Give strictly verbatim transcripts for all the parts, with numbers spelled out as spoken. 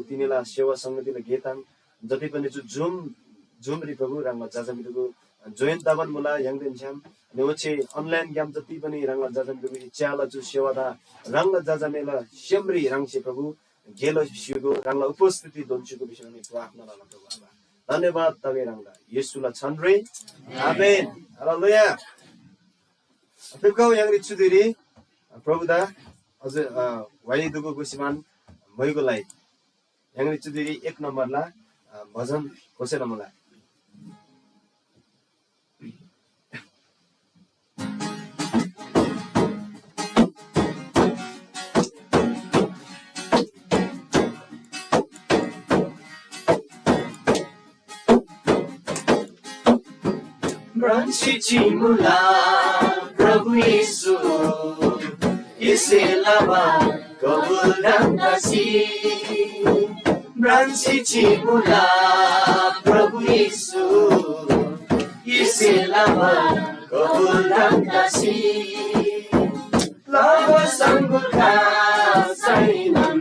तिनीला सेवा संगतिला गे ताङ जति पनि चु जुम जुमरी प्रभु ह्राङला जजामिदुगु जोइन तबान मुला य्‍हाङदेन छ्‌याम। अनि ओच्‍छे अनलाइनग्‍याम जति पनि ह्राङला जजामिदुगु इ च्‍याला चु सेवादा ह्राङला जजामेला सेमरी ह्राङसे प्रभु गेलो स्‍युगु ह्राङला उपस्थिति दोन्‍स्‍युगु भिसी प्रार्थना लला प्रभु आबा। धन्यवाद तगै ह्राङदा येशूला छानरी। आमेन। हालेलुया। फिर्काउ य्‍हाङरी चुदिरी प्रभुदा अझ वाइ दुगु गुसिमान मैगो लाइ। य्‍हाङरी चुदिरी एक नम्बरला भजन होसेला मुला। म्राङ्सी चिमुला प्रभु येशू, एसे लबा कबुल दन्‍दसी। म्राङ्सी चिमुला प्रभु येशू, एसे लबा कबुल दन्‍दसी। लाबा संगुखा सैनम,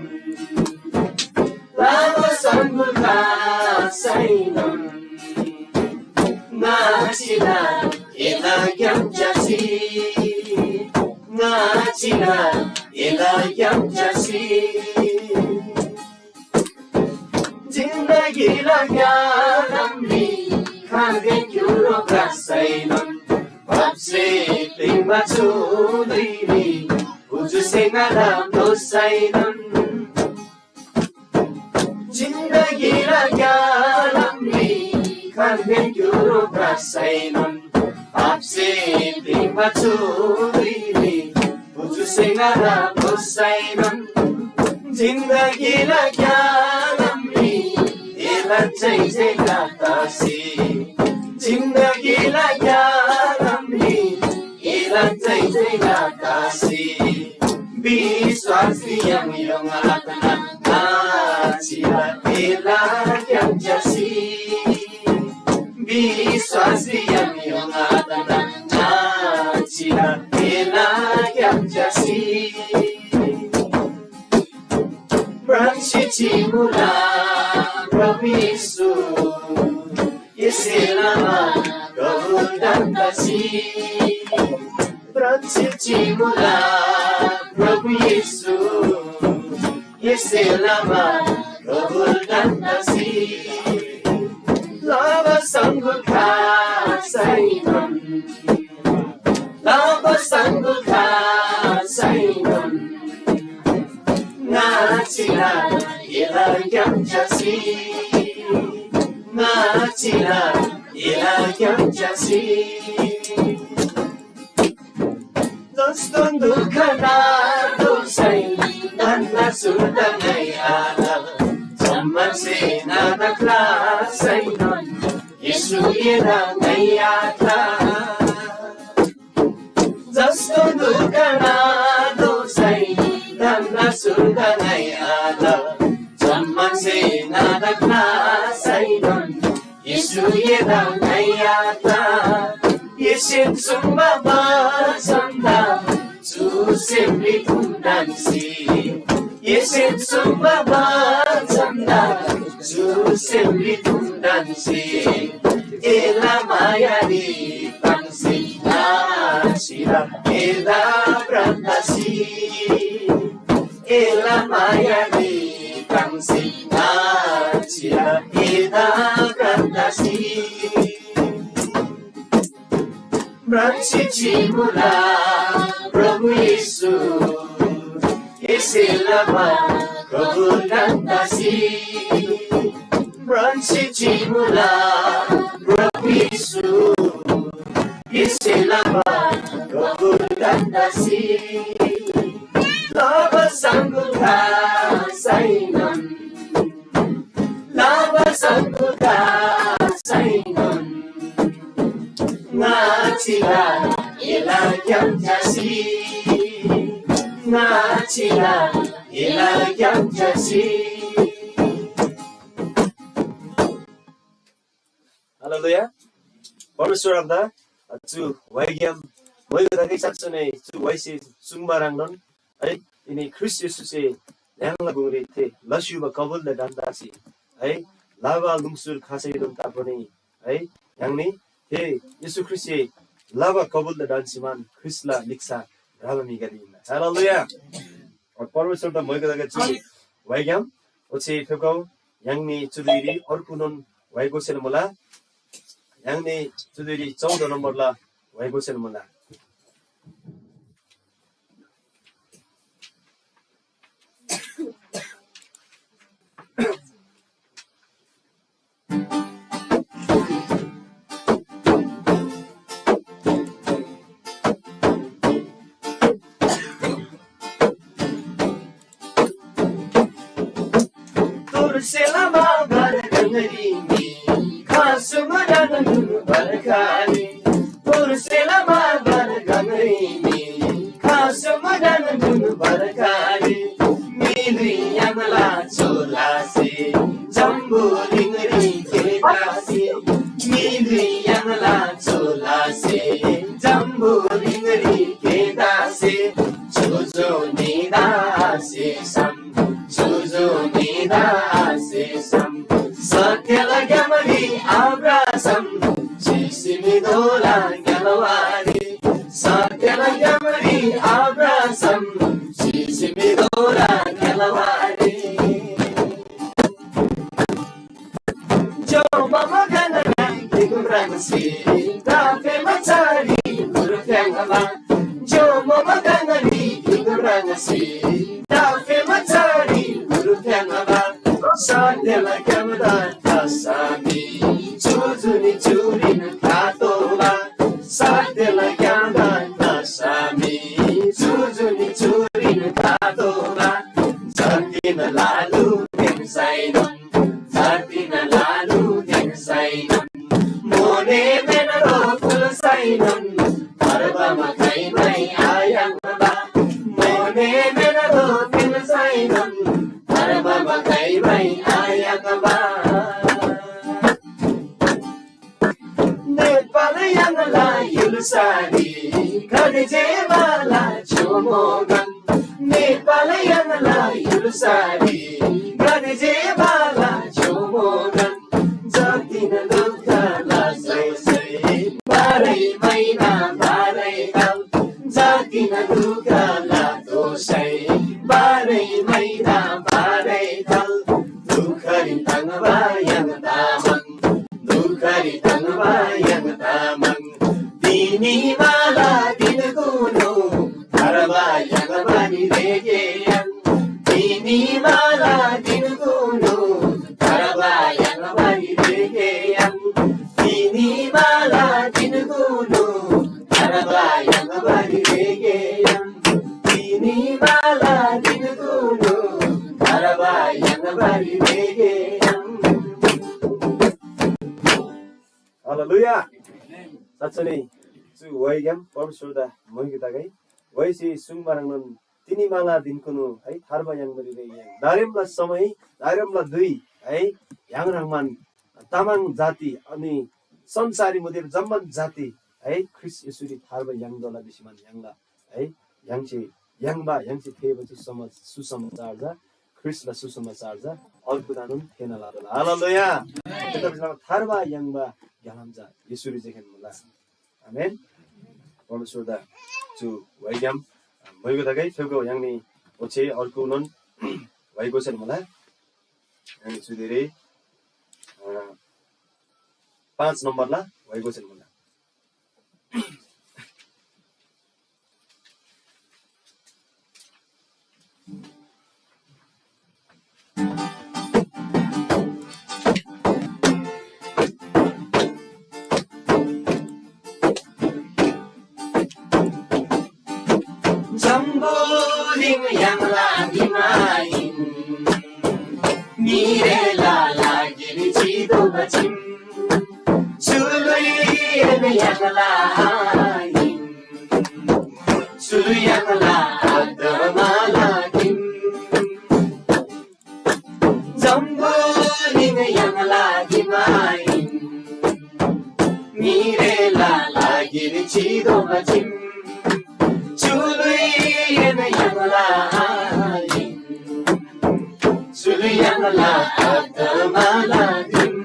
लाबा संगुखा सैनम। ङाचिला एला ग्‍याम च्‍यासी, ङाचिला एला ग्‍याम च्‍यासी। जिन्दगीला ग्‍यालामरी खाँगे क्‍युरो ग्रासैनोन पापसे प्‍लिङ्बा छु धुइरी उजुसे ङादा दोसैनोन। जिन्दगीला ग्‍यालामरी खाँगे क्‍युरो ग्रासैनोन पापसे प्‍लिङ्बा छु धुइरी उजुसे ङादा दोसैनोन। जिन्दगीला ग्‍यालामरी एला जय जयकार तसी। जिन्दगीला ग्‍यालामरी एला जय जयकार तसी। विश्‍वासरी य्‍हाङ योङ आतना नाचिला एला ग्‍याम च्‍यासी। विश्‍वासरी य्‍हाङ योङ आतना नाचिला एला ग्‍याम च्‍यासी। म्राङ्सी चिमुला प्रभु येशू, एसे लबा कबुल दन्‍दसी। म्राङ्सी चिमुला प्रभु येशू, एसे लबा कबुल दन्‍दसी। लाबा संगुल खासैनोन, लाबा संगुल खासैनोन। ङाचिला एला ग्‍याम च्‍यासी, ङाचिला एला ग्‍याम च्‍यासी। जस्तो दुःख नादोसै धन्‍दा सुर्दा नै आला, जम्‍मान सेनादा क्लासैनोन येशू एदा नै आख्ला। जस्तो दुःख नादोसै धन्‍दा सुर्दा नै आला, जम्‍मान सेनादा क्लासैनोन येशू एदा ङाइ आख्ला। येशून सुङ्बा बचनदा चु सेमरी थुम ढन्‍सी। येशून सुङ्बा बचनदा चु सेमरी थुम ढन्‍सी। एला मायारी ताङ्सी नाचिला एदा भ्रन्‍दसी। एला मायारी ताङ्सी नाचिला एदा भ्रन्‍दसी। म्राङ्सी चिमुला प्रभु येशू, एसे लबा कबुल दन्‍दसी। म्राङ्सी चिमुला प्रभु येशू, एसे लबा कबुल दन्‍दसी। लाबा संगुल खासैनोन, लाबा संगुल खासैनोन। ङाचिला एला ग्‍याम च्‍यासी, ङाचिला एला ग्‍याम च्‍यासी। हालेलुया। परमेश्‍वर आबादा चु वाइग्‍याम वाइगो तगै साँच्‍चै नै चु वाइसे सुङ्बा ह्रङ्नोन है, इनी ख्रीष्‍ट येशूसे य्‍हाङला गुङरी थे लस्‍युबा कबुलदा ढन्‍दासी है, लाबा लुङसुर खासैनोन ताप्‍नी है, य्‍हाङनी थे येशू ख्रीष्‍टसे लबा कबुलदा ढन्‍सीमान ख्रीष्‍टला लिच्‍छा भ्रबा म्‍हिगदे हिन्‍ना। हालेलुया। परमेश्‍वरदा मोइगदे चु व्‍हाइग्‍याम ओच्‍छे फेप्‍गौ य्‍हाङनी चु धुइरी अर्गुनोन व्‍हाइ गोसेल मुला। य्‍हाङनी चु धुइरी चौध नम्‍बरला व्‍हाइ गोसेल मुला। तुर्सेला मागर गंगरी मी खासु मदन दुन बरकारी। तुर्सेला मागर गंगरी मी खासु मदन दुन बरकारी। मिलुइ यमला चोलासे जम्बो लिंगरी केतासे। मिलुइ यमला चोलासे जम्बो लिंगरी केतासे। जुजु निदासे सम जुजु निदासे सम सत्यला ग्यामरी आब्रासम जिसिमी दोला ग्यालवारी। सत्यला ग्यामरी आब्रासम जिसिमी दोला ग्यालवारी। जो मम गंगरी दिगुरांगसी दाफे मचारी गुरुफ्यांगमा। जो मम गंगरी दिगुरांगसी दाफे मचारी गुरुफ्यांगमा। साथेला ग्यामदा तसामी जुजुनी चुरीन तातोला। साथेला ग्यामदा तसामी जुजुनी चुरीन तातोला। जतिन लालु तेन साइनम जतिन लालु तेन साइनम मोने मेनरो फुल साइनम परबम खैमै आयाङबा। मोने मेनरो तेन साइनम परबम खैमै आयाङबा। नेपाल यङला युलसारी गडजे बाला चोमोगन। नेपाल यङला युलसारी गडजे बाला चोमोगन। जतिन दुःखला सैसै बाह्रै महिना बाह्रै ताल। जतिन दुःखला दोसै बाह्रै महिना बाह्रै ताल। दुःखरी तङबा यङ तामाङ दुःखरी तङबा यङ तामाङ। तिनी माला तिनकुनु धरबा यङ बानी रेगे यङ। तिनी माला तिनकुनु धरबा यङ बानी रेगे यङ। तिनी माला तिनकुनु धरबा यङ बानी रेगे यङ। तिनी माला तिनकुनु धरबा यङ बानी रेगे यङ। हालेलुया। साँच्चै नै चु व्‍हाइग्‍याम परमेश्‍वरदा मोइगे तगै। व्‍हाइसे सुङ्बा ह्रङ्नोन तिनी माला धिनकुनु है थार्बा याङ्बा रे याङ। दारेमला समय, दारेमला धुइ है, य्‍हाङ ह्रङ्‌बान तामाङ जाति अनि संसारी मुदेर जम्‍मान जाति है, ख्रीष्‍ट येशूरी थार्बा याङ्तोःला भिसीमान य्‍हाङला है, य्‍हाङसे याङ्बा, य्‍हाङसे थेःबा चु समाज, सुसमाचार जा, ख्रीष्‍टला सुसमाचार जा अर्गुदानोन थेःना लतोःला। हालेलुया। थेतबासेलमा थार्बा याङ्बा ग्‍यालाम जा येशूरी जेखेन मुला। आमेन। परमेश्‍वरदा चु व्‍हाइग्‍याम मोइगो तगै फेप्‍गो य्‍हाङनी ओच्‍छे अर्गुनोन व्‍हाइ गोसेन मुला। य्‍हाङनी चुदिरी, अ, पाँच नम्‍बरला व्‍हाइ गोसेन मुला। जम्‍बुलिङ य्‍हाङला भिमाइन, न्‍हीरेला लागिरी चितोःबा चीम। चु ल्‍हुइएन य्‍हाङला आहिन, चु य्‍हाङला आत्‍माला ठिम। जम्‍बुलिङ य्‍हाङला भिमाइन, न्‍हीरेला लागिरी चितोःबा चीम। चु ल्‍हुइएन य्‍हाङला आहिन, आत्माला दिम।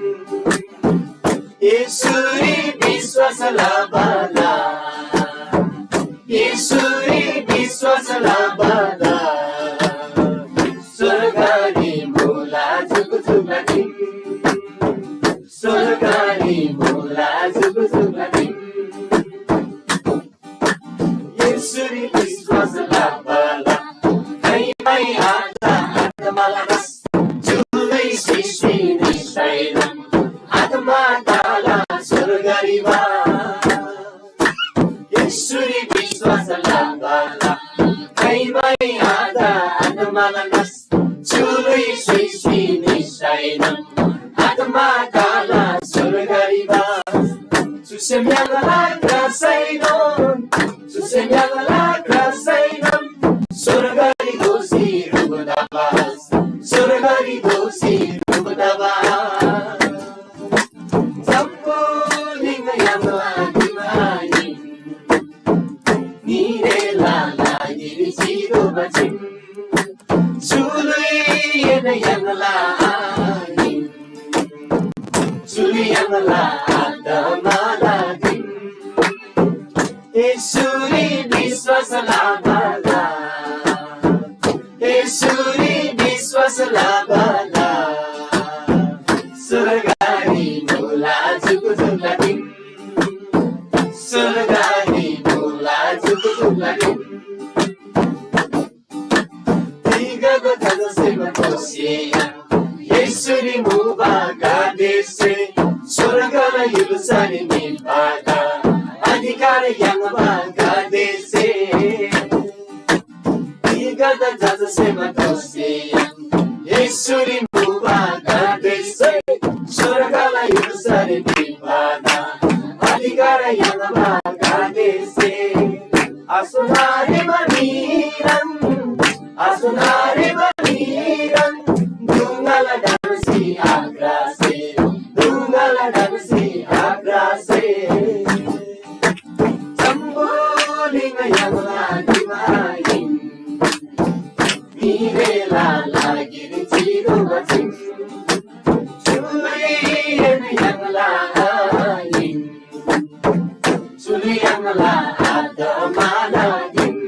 येशूरी विश्वास लबाला, येशूरी विश्वास लबाला, स्वर्गरी मुला जुगु जुगला दिम। स्वर्गरी मुला जुगु जुगला दिम। येशूरी विश्वास लबाला, खाइमै आत्मा आत्माला रस, जुलै सृष्टि निसैनम आत्मा ताला स्वर्गरी वा। येशूरी विश्वास लबाला, खाइमै आत्मा आत्माला रस, जुलै सृष्टि निसैनम आत्मा ताला स्वर्गरी वा। चुसे म्‍याङ्ला क्रासैनोन, चुसे म्‍याङ्ला क्रासैनोन, स्वर्गरी दोसी रुबुदाबास, स्वर्गरी दोसी रुबुदाबास। जम्‍बुलिङ याङ्ला दिमानी, नीरेला लागिरी चिरो बचिम। जुलुयेन याङ्ला आनी, जुलु याङ्ला आदमाला दिम। येशूरी विश्वास लबाला, येशूरी विश्वास लबाला, स्वर्गरी मुला जुगु जुगला दिम। स्वर्गरी मुला जुगु जुगला दिम। तिगब थजसेब कोसिया, येशूरी मुबा गादेसे, स्वर्गला य्‍हुल्‍सारी निबादा, अधिकार याङ्बा गादेसे। तिगब थजसेब कोसिया, येशूरी मुबा गादेसे, स्वर्गला य्‍हुल्‍सारी निबादा, अधिकार याङ्बा गादेसे। आसुनारे मनीरन, आसुनारे मनीरन, दुंगला डान्सी आग्रासे, दुंगला डान्सी आग्रासे। जम्बुलिङ याङ्ला दिमाइन, नीरेला लागिरी चिरो बचिम। जुलुयेन याङ्ला आइन, जुलु याङ्ला आदमाला दिम।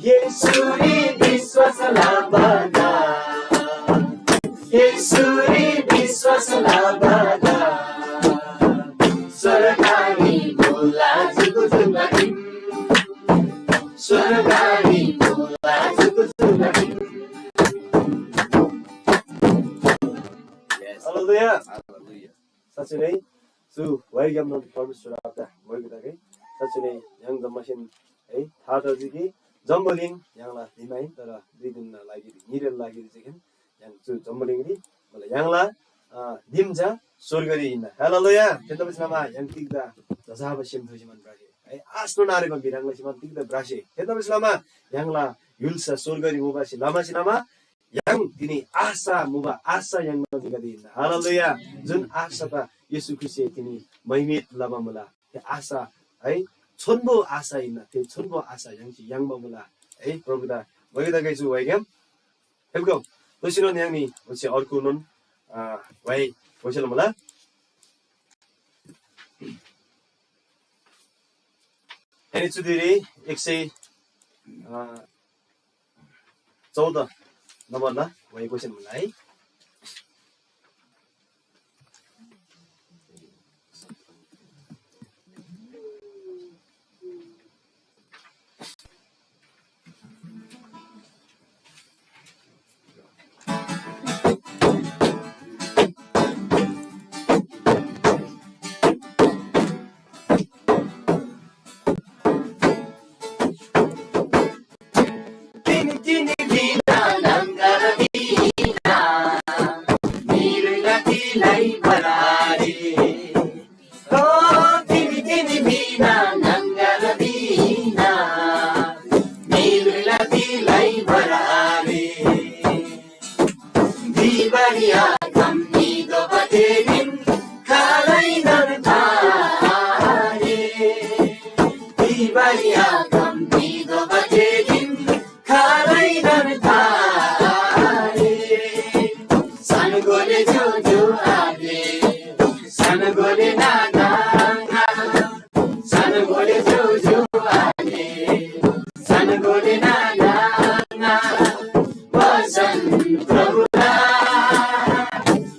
येशूरी विश्वास लबादा, येशूरी विश्वास लबादा, स्वर्गरी मुला जुगु जुगला दिम। स्वर्गरी मुला जुगु जुगला दिम। हालेलुया। साँच्चै नै चु वाइग्‍यामनोन परमेश्‍वर आबादा वाइगु तगै। साँच्चै नै य्‍हाङ जम्‍मासेन है था तजी कि जम्‍बुलिङ य्‍हाङला दिम आहिन, तर दुई दिनना लागिरी, न्‍हीरेला लागिरी चाहिँ य्‍हाङ चु जम्‍बुलिङरी मतलब य्‍हाङला, अ, दिम चा स्‍वर्गरी हिन्‍ना। हालेलुया। थेतबासेलमा य्‍हाङ तिग्‍दा जजाबा सेम थोसी मान भ्रासे है, आशनोन आरेबा म्‍हि ह्रङ् लसी मान तिग्‍दा भ्रासे। थेतबासेलमा य्‍हाङला य्‍हुल्‍सा स्‍वर्गरी मुबासे लमासे लमा य्‍हाङ तिनी आशा मुबा आशा य्‍हाङ म्‍हन्‍गदे हिन्‍ना। हालेलुया। जुन आशा त येशू ख्रीष्‍टसे तिनी महिमित लबा मुला, थे आशा है, छोन्‍बो आशा हिन्‍ना। थे छोन्‍बो आशा य्‍हाङसे याङ्बा मुला है। प्रभुदा भगीदा गैचु वाइग्‍याम हेल्‍गो तोसिनोन य्‍हाङनी ओच्‍छे अर्कोनोन, अ, वाइ ओसेल मुला। एनी चुदिरी एक सय, अ, चौध नम्बरला वाइ क्वेसन मुला है। तिनी तिनी भिना नंगर भिना, नीरुला तिलाई बरारी। ओ तिनी तिनी भिना नंगर भिना, नीरुला तिलाई Barari. Di bari akam ni do batenin, kalai nan tare. Di bari akam ni do batenin, kalai nan tare. गोले ज्‍योज्‍यो आले, सान गोले नाना आङा, सान गोले ज्‍योज्‍यो आले, सान गोले नाना आङा, बचन प्रभुला।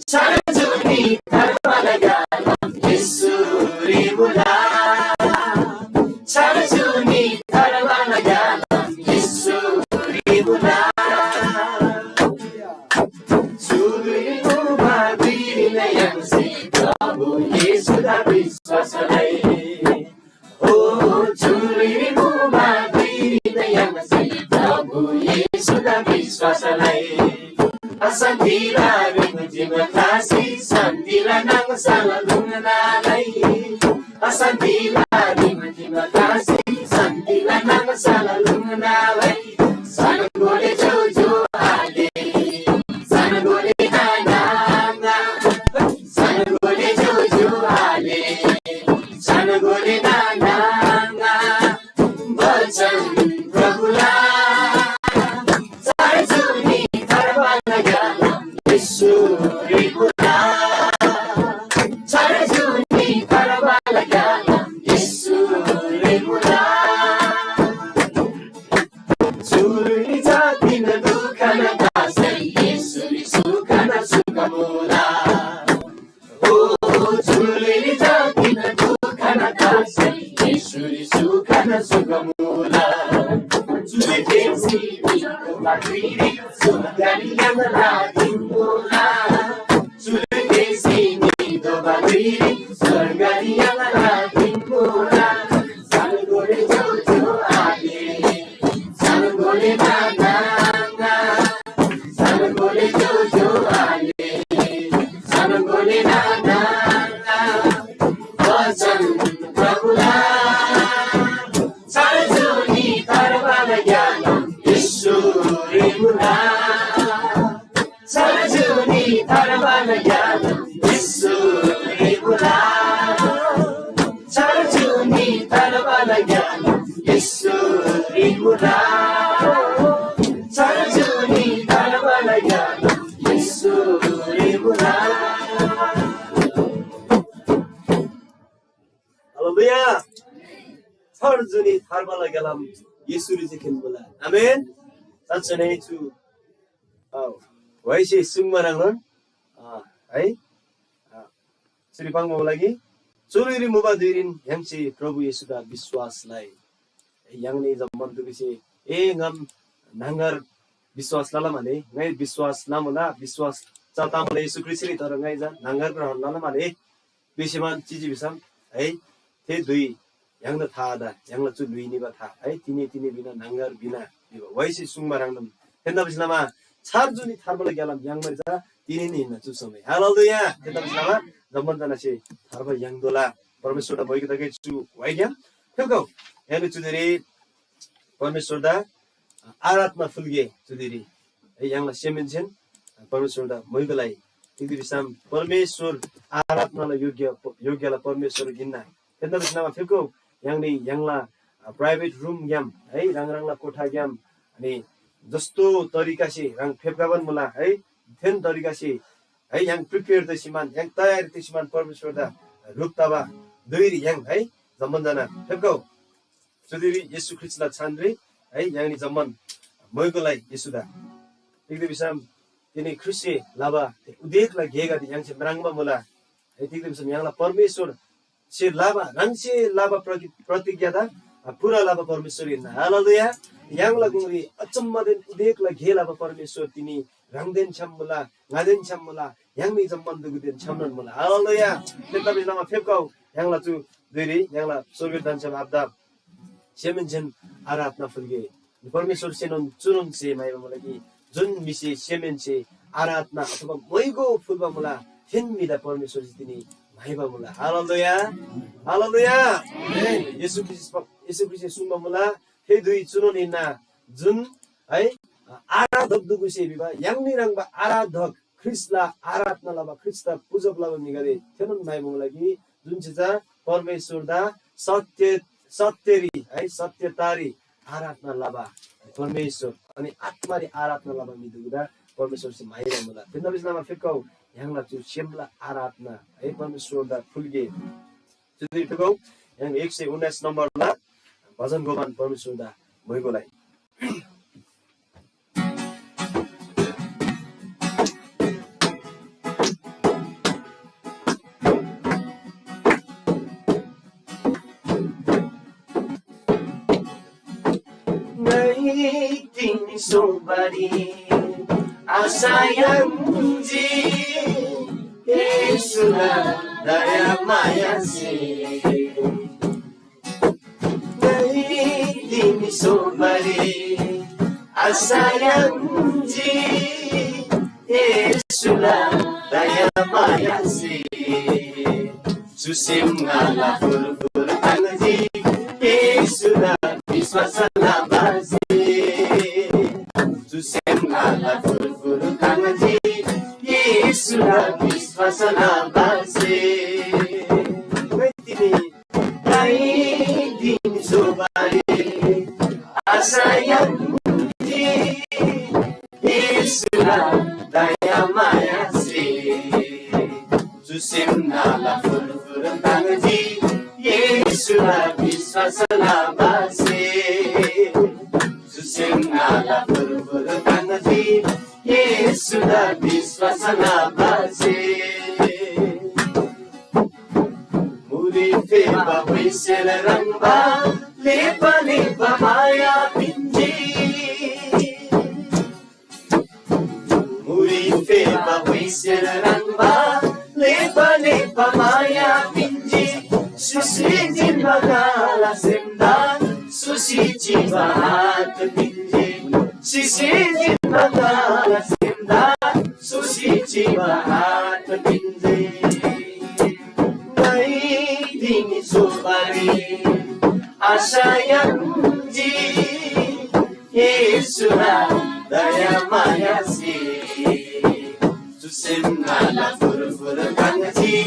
सारा जुनी थार्बाला ग्‍यालाम येशूरी मुला। सारा जुनी थार्बाला ग्‍यालाम येशूरी मुला। जुनी मुबा दुइरी नयन्‍सी प्रभु येशूदा विश्‍वास लइ। ओ जुनी मुबा दुइरी नयन्‍सी प्रभु येशूदा विश्‍वास लइ। अशान्‍तिला रिमझिम ख्‍लासी शान्‍तिला नाङसाला लुङना लइ। अशान्‍तिला रिमझिम ख्‍लासी शान्‍तिला नाङसाला लुङना लइ। सान गोले ज्‍योज्‍यो आले, सान गोले नाना आङा, सान गोले ज्‍योज्‍यो आले, सान गोले नाना आङा, बचन प्रभुला। सारा जुनी थार्बाला ग्‍यालाम येशूरी मुला। सारा जुनी थार्बाला ग्‍यालाम येशूरी मुला। जुनी जातिन दुःखना तासै येशूरी सुखना सुख मुला। ओ जुनी जातिन दुःखना तासै येशूरी सुखना सुख मुला। जुनी तेसी स्वर्गरी यमला दिमुला। जुनी तेसी स्वर्गरी यमला दिमुला। सान गोले ज्‍योज्‍यो आले, सान गोले नाना आङा, सान गोले ज्‍योज्‍यो आले, सान गोले नाना आङा, बचन प्रभुला। सारा जुनी थार्बाला ग्‍यालाम येशूरी मुला। सारा जुनी थार्बाला ग्‍यालाम येशूरी मुला। सारा जुनी थार्बाला ग्‍यालाम येशूरी मुला। सारा जुनी थार्बाला ग्‍यालाम येशूरी मुला। हालेलुया। सारा जुनी थार्बाला ग्‍यालाम येशूरी जे खेन्‍मुला। आमेन। साँच्‍चै नै चु, अ, व्‍हाइसे सुङ्बा ह्रङ्नोन, अ, है, अ, चुरी पाङ्बा लागि चुरीरी मुबा धुइरीन य्‍हाङसे प्रभु येशूदा विश्‍वास लइ। य्‍हाङनी जम्‍मान दुगुसे ए ङाम न्‍हङगर विश्‍वास लला माने, ङाइ विश्‍वास लमुला, विश्‍वास चा तमुला येशू ख्रीष्‍टरी, तर ङाइ चा न्‍हङगर ग्रहण लला माने, भिसीमान चिजी भिसम है, थे धुइ य्‍हाङदा था आत, य्‍हाङला चु ल्‍हुइ निबा था है, तिनी तिनी भिना न्‍हङगर भिना भिबा व्‍हाइसे सुङ्बा ह्रङ्नोन। थेन्‍दा भिसलमा छार जुनी थार्बाला ग्‍यालाम याङ्बारी चा तिनी नि हिन्‍ना चु समय। हालेलुया। थेन्‍दा भिसलमा जम्‍मान जनासे थार्बा याङ्तोःला। परमेश्‍वरदा मोइगो तगै चु व्‍हाइग्‍याम फेप्‍गौ। य्‍हाङनी चुदिरी परमेश्‍वरदा आराधना फुल्‍गे चुदिरी है, य्‍हाङला सेमहेन्‍सेन परमेश्‍वरदा मोइगो लइ। तिग्‍दा भिसम परमेश्‍वर आराधनाला योग्य, योग्‍यला परमेश्‍वर हिन्‍ना। थेन्‍दा भिसम फेप्‍गौ, य्‍हाङनी य्‍हाङला, अ, प्राइभेट रुमग्‍याम है, ह्राङ ह्राङला कोठाग्‍याम, अनि जस्तो तरिकासे ह्राङ फेप्‍खबान मुला है, थेन तरिकासे है, य्‍हाङ प्रिपेयर तसीमान, य्‍हाङ तयारी तसीमान परमेश्‍वरदा ह्रुप तबा धुइरी य्‍हाङ है, जम्‍मान जना फेप्‍गौ। चुदिरी येशू ख्रीष्‍टला छानरी है, य्‍हाङनी जम्‍मान मोइगो लइ येशूदा। तिग्‍दा भिसम तिनी ख्रीष्‍टसे लबा थे उदेकला गेगदे य्‍हाङसे म्राङ्बा मुला। है, तिग्‍दा भिसम य्‍हाङला परमेश्‍वरसे लबा, ह्राङसे लबा प्रति-, प्रतिज्ञादा पूरा लबा परमेश्‍वर हिन्‍ना। हालेलुया। य्‍हाङला गुङरी अचम्‍मदेन उदेकला गे लबा परमेश्‍वर तिनी ह्राङदेन छ्‌याम मुला, ङादेन छ्‌याम मुला, य्‍हाङनी जम्‍मान दुगुदेन छ्‌यामनोन मुला। हालेलुया। थेतबासेलमा फेप्‍गौ, य्‍हाङला चु धुइरी य्‍हाङला स्‍वर्गदूतदेन छ्‌याम आबादा सेमहेन्‍सेन आराधना फुल्‍गे। परमेश्‍वरसेनोन चुनोन स्‍हे म्‍हाइबा मुला कि जुन म्‍हिसे सेमहेन्‍से आराधना अथवा मोइगो फुल्‍बा मुला, थेन म्‍हिदा परमेश्‍वरसे तिनी म्‍हाइबा मुला। हालेलुया। हालेलुया। येशू ख्रीष्‍ट, येशू ख्रीष्‍टसे सुङ्बा मुला, थे धुइ चुनोन हिन्‍ना, जुन है आराधक दुगुसे भिबा य्‍हाङनी ह्रङ्‌बा आराधक ख्रीष्‍टला आराधना लबा, ख्रीष्‍टदा पुजब लबा म्‍हिगदे थेनोन म्‍हाइबा मुला कि जुन चाहिँ चा परमेश्‍वरदा सत्य, सत्यरी है, सत्यतारी आराधना लबा परमेश्‍वर अनि आत्‍मारी आराधना लबा म्‍हि दुगुदा परमेश्‍वरसे माया लमुला। थेन्‍दा भिसलामा फेकाउ य्‍हाङला चु सेमला आराधना है परमेश्‍वरदा फुल्‍गे। चुदे फेकाउ य्‍हाङ एक सय उन्नाइस नम्बरला भजन गोबान परमेश्‍वरदा भइगोलाई। ङाइ तिमी सोबारी आशा याङ्जी, येशूला दया मायासे। ङाइ तिमी सोबारी आशा याङ्जी, येशूला दया मायासे। चु सेम ङाला फुरफुर ताङ्जी, येशूदा विश्‍वास लबासे। चु सेम ङाला फुरफुर ताङ्जी, येशूदा विश्‍वास लबासे। ङाइ तिमी ङाइ तिमी सोबारी आशा याङ्जी, येशूला दया मायासे। चु सेम ङाला फुरफुर ताङ्जी, येशूदा विश्‍वास लबासे। चु सेम ङाला फुरफुर ताङ्जी, येशूदा विश्‍वास लबासे। मुरी फेबा हुइसेल ह्रङ्‌बा लेपा लेपा माया पिन्‍जी। मुरी फेबा हुइसेल ह्रङ्‌बा लेपा लेपा माया पिन्‍जी। सिसी जिन्‍बा काला सेमदा सुसी चिबा हात पिन्‍जी। सिसी जिन्‍बा काला सेमदा सुसी चिबा हात पिन्‍जी। ङाइ तिमी सोबारी आशा याङ्जी, येशूला दया मायासे। चु सेम ङाला फुरफुर ताङ्जी,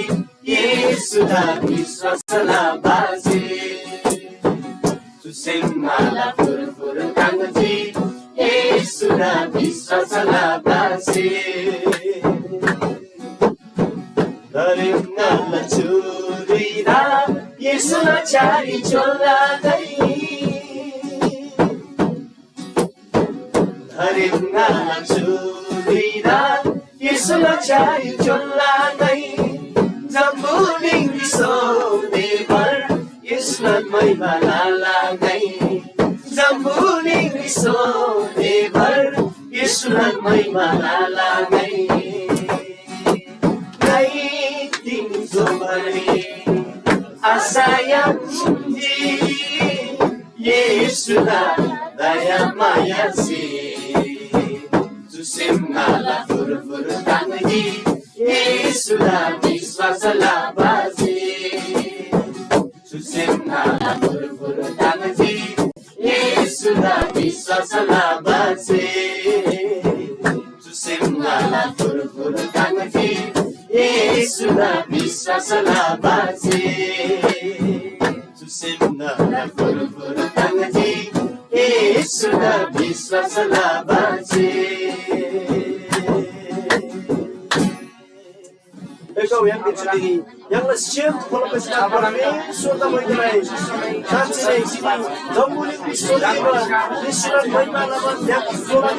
येशूदा विश्‍वास लबासे। चु सेम ङाला फुरफुर ताङ्जी, येशूदा विश्‍वास लबासे। धरेम ङाला चुरुइदा येशूला छ्‌यारी चोला तै। धरेम ङाला चुरुइदा येशूला छ्‌यारी चोला तै। जम्‍बुलिङ विश्‍व देवर येशूलान महिमा लला ङाइ। जम्‍बुलिङ विश्‍व देवर येशूलान महिमा लला ङाइ। ङाइ तिमी जोबारी आशा याङ्जी, येशूला दया मायासे। चु सेम ङाला फुरफुर ताङ्जी, येशूदा विश्‍वास लबासे। चु सेम ङाला फुरफुर ताङ्जी, येशूदा विश्‍वास लबासे। चु सेम ङाला फुरफुर ताङ्जी, येशूदा विश्‍वास लबासे। चु सेम ङाला फुरफुर ताङ्जी, येशूदा विश्‍वास लबासे। एका य्‍हाङसे चुदिरी य्‍हाङला सेम परमेश्‍वर परमेश्‍वरदा मैत्रीलाई साँच्‍चीनै तिमी जम्‍बुलिङ विश्‍वदेवा येशूला महिमा लबा य्‍हाङ सोबारी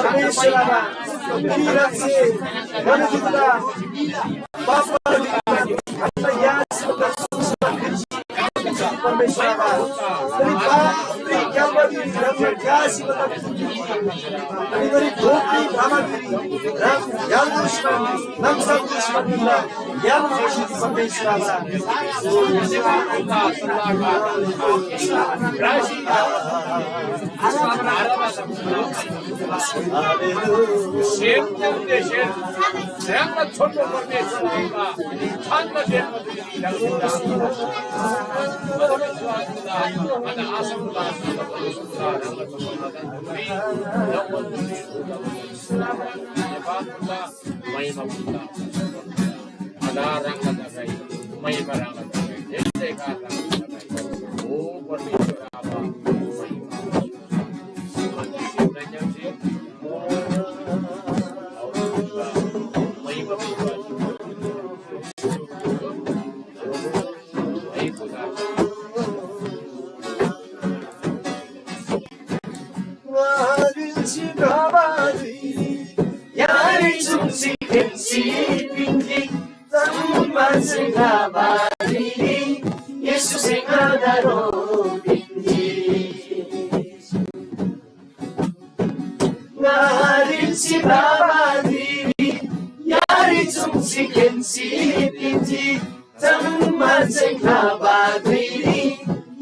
परमेश्‍वर आबा, तिनी ह्राङसे गलतीदा पाप परमेश्‍वर आबा, तिनी पाप अनि गरी धोपनी भ्रमण गरी ह्राङ य्‍हाल दुश्मन, नम्‍सा दुश्मन, य्‍हाल दुश्मन सबै सुनाला। सेम देशेर ह्राङला छोटो परमेश्वर आबा, छन्‍द देव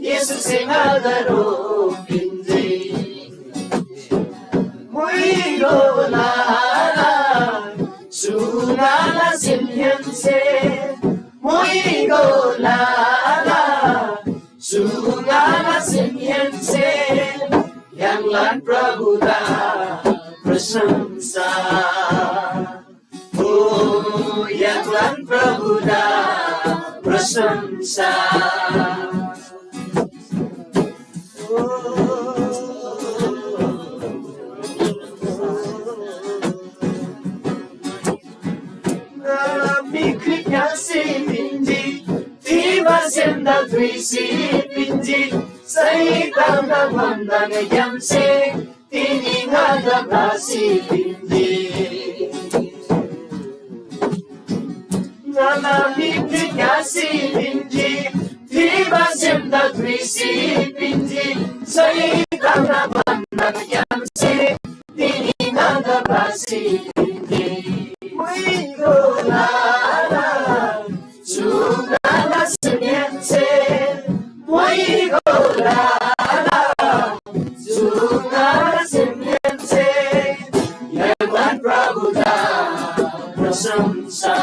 येशूसे ङादा ह्रो पिन्‍जी। मुइगो लाला सुनाला सिन्‍यन्‍से, मुइगो लाला सुनाला सिन्‍यन्‍से, य्‍हाङलान प्रभुदा प्रशंसा। ओ य्‍हाङलान प्रभुदा प्रशंसा। ओ, ङाला मी ख्रीष्‍टसे पिन्‍जी, तिबा सेमदा धुइसी पिन्‍जी, शैतानदा बन्‍धनग्‍यामसे तिनी ङादा भ्रासी पिन्‍जी। ङाला मिनरी ङ्‌यासी पिन्‍जी, तिबा सेमदा धुइसी पिन्‍जी, शैतानला बन्‍धनग्‍यामसे तिनी ङादा भ्रासी पिन्‍जी। मुइगो लाला, चु ङाला सेमहेन्‍से, मुइगो लाला, चु ङाला सेमहेन्‍से, य्‍हाङलान प्रभुदा प्रशंसा।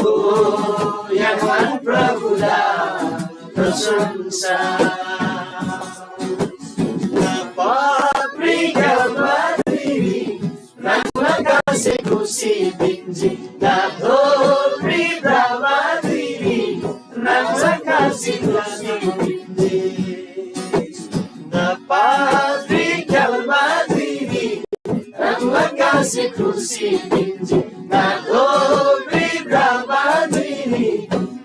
ओ, य्‍हाङलान प्रभुदा प्रशंसा। पापरी ग्‍यालबारी ह्राङला कासे क्रुसरी पिन्‍जी, नादोरी भ्रबारी ह्राङला कासे क्रुसरी पिन्‍जी। नापात्री क्‍यालबारी ह्राङला कासे क्रुसरी पिन्‍जी, नादोरी भ्रबारी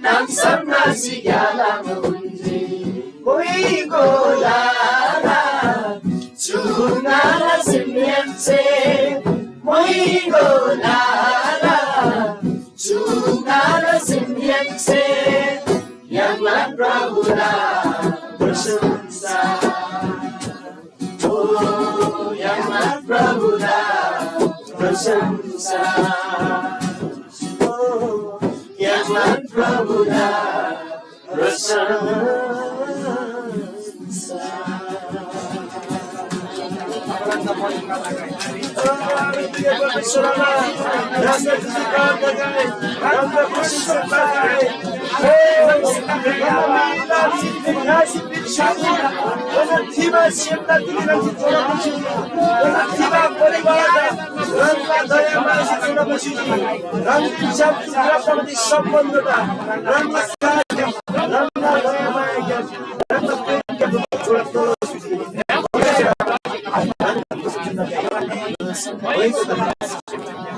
नाङसम नासी ग्‍यालाम उन्‍जी। मुइगो लाला, चु ङाला सेमहेन्‍से, मुइगो लाला, चु ङाला सेमहेन्‍से, य्‍हाङलान प्रभुदा प्रशंसा। ओ, य्‍हाङलान प्रभुदा प्रशंसा। ओ, य्‍हाङलान प्रभुदा सम्बन्धता,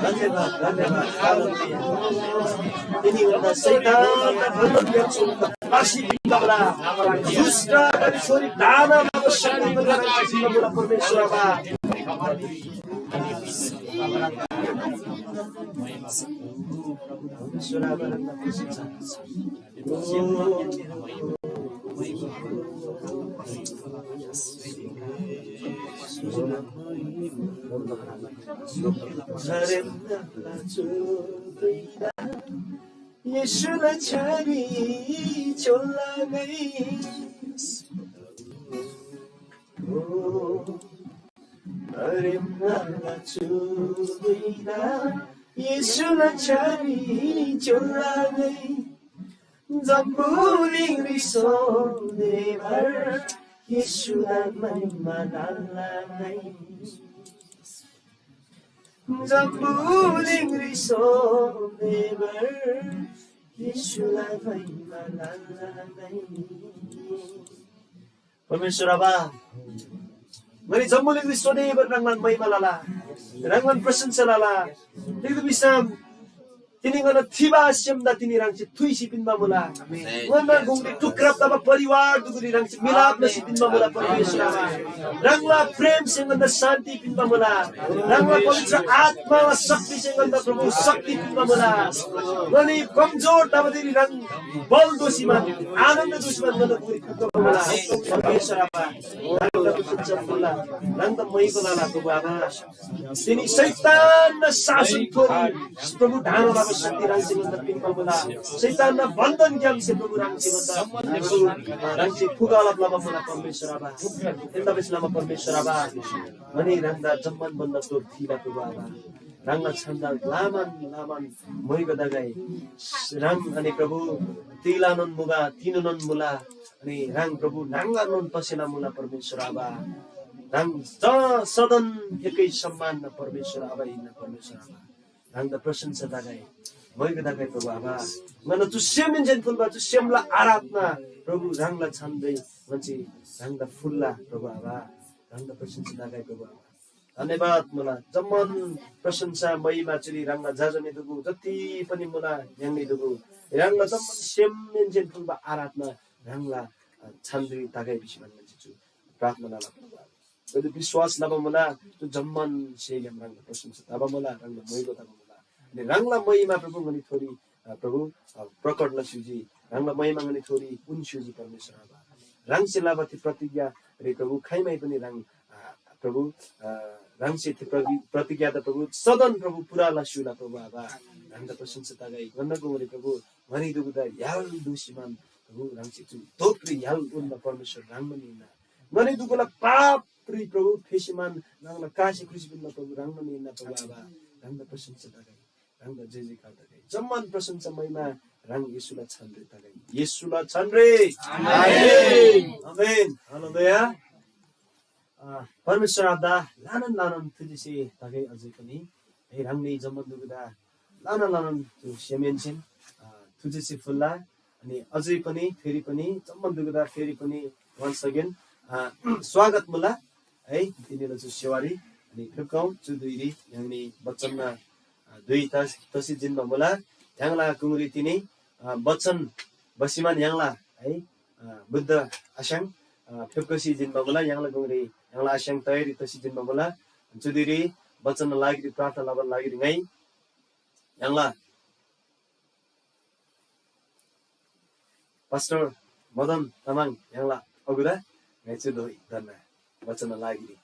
धन्यवाद, धन्यवाद। तिनीभन्दा शैतानलाई बन्धन गर्छु, फाँसी पिन्‍दा होला। दुष्ट अनि छोरी दाना परमेश्वर आबा। येशूला छ्‌यारी चोला ङै। अरे मला चुबैदा येशूला छ्‌यारी चोला ङै। जम्‍बुलिङरी सोधेबर येशूला महिमा लला ङै। जम्‍बुलिङरी सोधेबर येशूला महिमा लला ङै। परमेश्‍वर आबा, ङनी जम्‍बुलिङरी सोधेबर ह्राङलान महिमा लला, ह्राङलान प्रशंसा लला। तिग्‍दा भिसम तिनी ङन्‍ना थिबा सेमदा तिनी ह्राङसे थुइसी पिन्‍बा मुला। ङन्‍ना गुङरी टुक्रा तबा परिवार दुगुरी ह्राङसे मिलाप लसी पिन्‍बा मुला परमेश्‍वर आबा। ह्राङला प्रेमसे ङन्‍ना शान्ति पिन्‍बा मुला। ह्राङला पवित्र आत्माला शक्तिसे ङन्‍ना प्रभु शक्ति पिन्‍बा मुला। ङनी कमजोर तबा तिनी ह्राङ बल दोसीमान, आनन्द दोसीमान ङन्‍ना गुङरी टुक्रा तबा मुला। परमेश्‍वर आबा, ह्राङदा प्रशंसा मुला, ह्राङदा महिमा लला प्रभु आबा। तिनी शैतानना शासनथोरी प्रभु ढाना लबा शक्ति ह्राङसे ङन्‍दा पिन्‍बा मुला। शैतानना बन्धनग्‍यामसे प्रभु ह्राङसे ङन्‍दा ह्राङसे फुगालब लबा मुला परमेश्‍वर आबा। एन्‍दा बेस लमा परमेश्‍वर आबा, ङनी ह्राङदा जम्‍मान भन्‍दा चोर थिला प्रभु आबा। ह्राङला छन्‍दा लामान लामान मोइगो दगै। ह्राङ अनि प्रभु तिलानोन मुगा, तिनोनोन मुला। अनि ह्राङ प्रभु नाङ्गानोन तसेला मुला परमेश्‍वर आबा। ह्राङ स-, सदन एकै सम्मान न परमेश्‍वर आबा हिन्‍ना परमेश्‍वर आबा। ह्राङदा प्रशंसा दगै, मोइगो दगै प्रभु आबा। ङन्‍ना चु सेमहेन्‍सेन फुल्‍बा चु सेमला आराधना प्रभु ह्राङला छानरै ङन्‍से ह्राङदा फुल्‍ला प्रभु आबा। ह्राङदा प्रशंसा दगै प्रभु आबा। धन्यवाद मुला। जम्‍मान प्रशंसा महिमा चुरी ह्राङला जाजमे दुगु जति पनि मुला य्‍हाङनी दुगु। ह्राङला जम्‍मान सेमहेन्‍सेन फुल्‍बा आराधना ह्राङला, अ, छानरी तगै भिसी भन्‍बान चु प्रार्थना लला प्रभु। जति विश्‍वास लबा मुला, चु जम्‍मान सेग्‍याम ह्राङला प्रशंसा तबा मुला, ह्राङला मोइगो तबा मुला। अनि ह्राङला महिमा प्रभु ङनी थोरी, अ, प्रभु, अ, प्रकट लस्‍युजी। ह्राङला महिमा ङनी थोरी उन्‍स्‍युजी परमेश्‍वर आबा। ह्राङसे लबा थे प्रतिज्ञा रे प्रभु खाइमै पनि ह्राङ, अ, प्रभु, अ, ह्राङसे थे प्रति-, प्रतिज्ञा त प्रभु सदन प्रभु पूरा लस्‍युला प्रभु आबा। ह्राङदा प्रशंसा तगै। ङन्‍ना गुङरी प्रभु ङनी दुगुदा य्‍हाल दुसीमान प्रभु ह्राङसे चु दोत्री य्‍हाल उन्‍ना परमेश्‍वर ह्राङ पनि हिन्‍ना। ङनी दुगुला पापरी प्रभु फेसीमान ह्राङला कासे क्रुसी पिन्‍ना प्रभु ह्राङ पनि हिन्‍ना प्रभु आबा। ह्राङदा प्रशंसा तगै। ह्राङदा जय जयकार तगै। जम्‍मान प्रशंसा महिमा ह्राङ येशूला छानरे तगै। येशूला छानरे। आमेन। आमेन। हालेलुया। अ, परमेश्‍वर आबादा ल्‍हानान ल्‍हानान थुजेसे तगै अझै पनि। है, ह्राङनी जम्‍मान दुगुदा ल्‍हानान ल्‍हानान चु सेमहेन्‍सेन, अ, थुजेसे फुल्‍ला। अनि अझै पनि फेरि पनि जम्‍मान दुगुदा फेरि पनि once again, अ, स्वागत मुला। है, तिनीला चु सेवारी। अनि फेप्‍काउ चु धुइरी य्‍हाङनी बचनना, अ, धुइ तस-, तसी जिन्‍बा मुला। य्‍हाङला गुङरी तिनी, अ, बचन बसिमान य्‍हाङला, है, अ, बुद्ध आस्‍याङ, अ, फेप्‍कसी जिन्‍बा मुला। य्‍हाङला गुङरी य्‍हाङला आस्‍याङ तयारी तसी जिन्‍बा मुला। चु धुइरी बचनना लागिरी प्रार्थना लबाला लागिरी ङाइ य्‍हाङला पास्टर मदन तामाङ य्‍हाङला अगुदा ङाइ चु धोइ धन्‍ना बचनना लागिरी।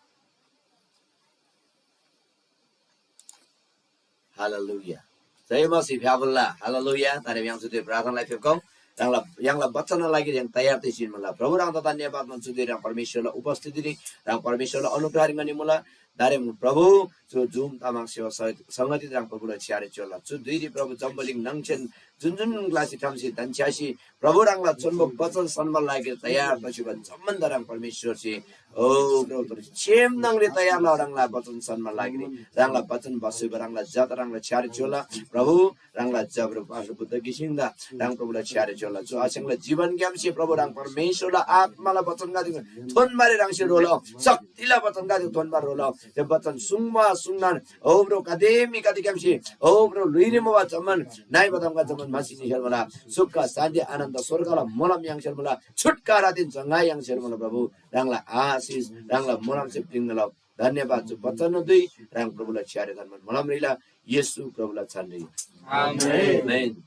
हालेलुया। जय मसीह फ्‍याफुल्‍ला। हालेलुया। तारे य्‍हाङ चुदे प्रार्थनालाई फेप्‍खौ। य्‍हाङला, य्‍हाङला बचनना लागिरी य्‍हाङ तयार तसी जिन्‍बा मुला। प्रभु ह्राङदा धन्‍यवाद मुला चुदे ह्राङ परमेश्‍वरला उपस्थितिरी, ह्राङ परमेश्‍वरला अनुग्रहरी ङनी मुला। दारेम प्रभु, चु जुम तामाङ सेवा सहित संगति ह्राङ प्रभुला छ्‌यारे च्‍योला। चु धुइरी प्रभु जम्‍बुलिङ नाङसेन जुन जुन ग्‍लासी ठम्‍सी धन्‍छ्‌यासी प्रभु ह्राङला चोन्‍बो बचन सन्‍बा लागिरी तयार तसी बा जम्‍मान ह्राङ परमेश्‍वरसे, ओ प्रभु, तोर सेम न्‍हङरी तयार लउ ह्राङला बचन सन्‍बा लागिरी। ह्राङला बचन बसेबा ह्राङला जत ह्राङला छ्‌यारे च्‍योला। प्रभु, ह्राङला जब्‍रो पास्‍टर बुद्ध घिसिङदा ह्राङ प्रभुला छ्‌यारे च्‍योला। चु आस्‍याङला जीवनग्‍यामसे प्रभु ह्राङ परमेश्‍वरला आत्‍माला बचनगदे थोन्‍बारी ह्राङसे ह्रोलउ। शक्तिला बचनगदे थोन्‍बारी ह्रोलउ। त्यो बचन सुङ्बा सुङ्नान, ओ प्रभु, कदे मी कदे ग्‍यामसे, ओ प्रभु, ल्‍हुइरी मुबा जम्‍मान नाइबा तामगदे जम्‍मान म्‍हासी निखेल मुला। सुख, शान्ति, आनन्द, स्वर्गला मोलम याङ्सेल मुला। छुटकारादेन जङ्गा याङ्सेल मुला प्रभु। ह्राङला आशिष, ह्राङला मोलमसे प्‍लिङ्ना लउ। धन्‍यवाद। चु बचन दुई ह्राङ प्रभुला छ्‌यारे धन्‍यवाद मोलम रिला। येशू प्रभुला छानरी। आमेन। आमेन।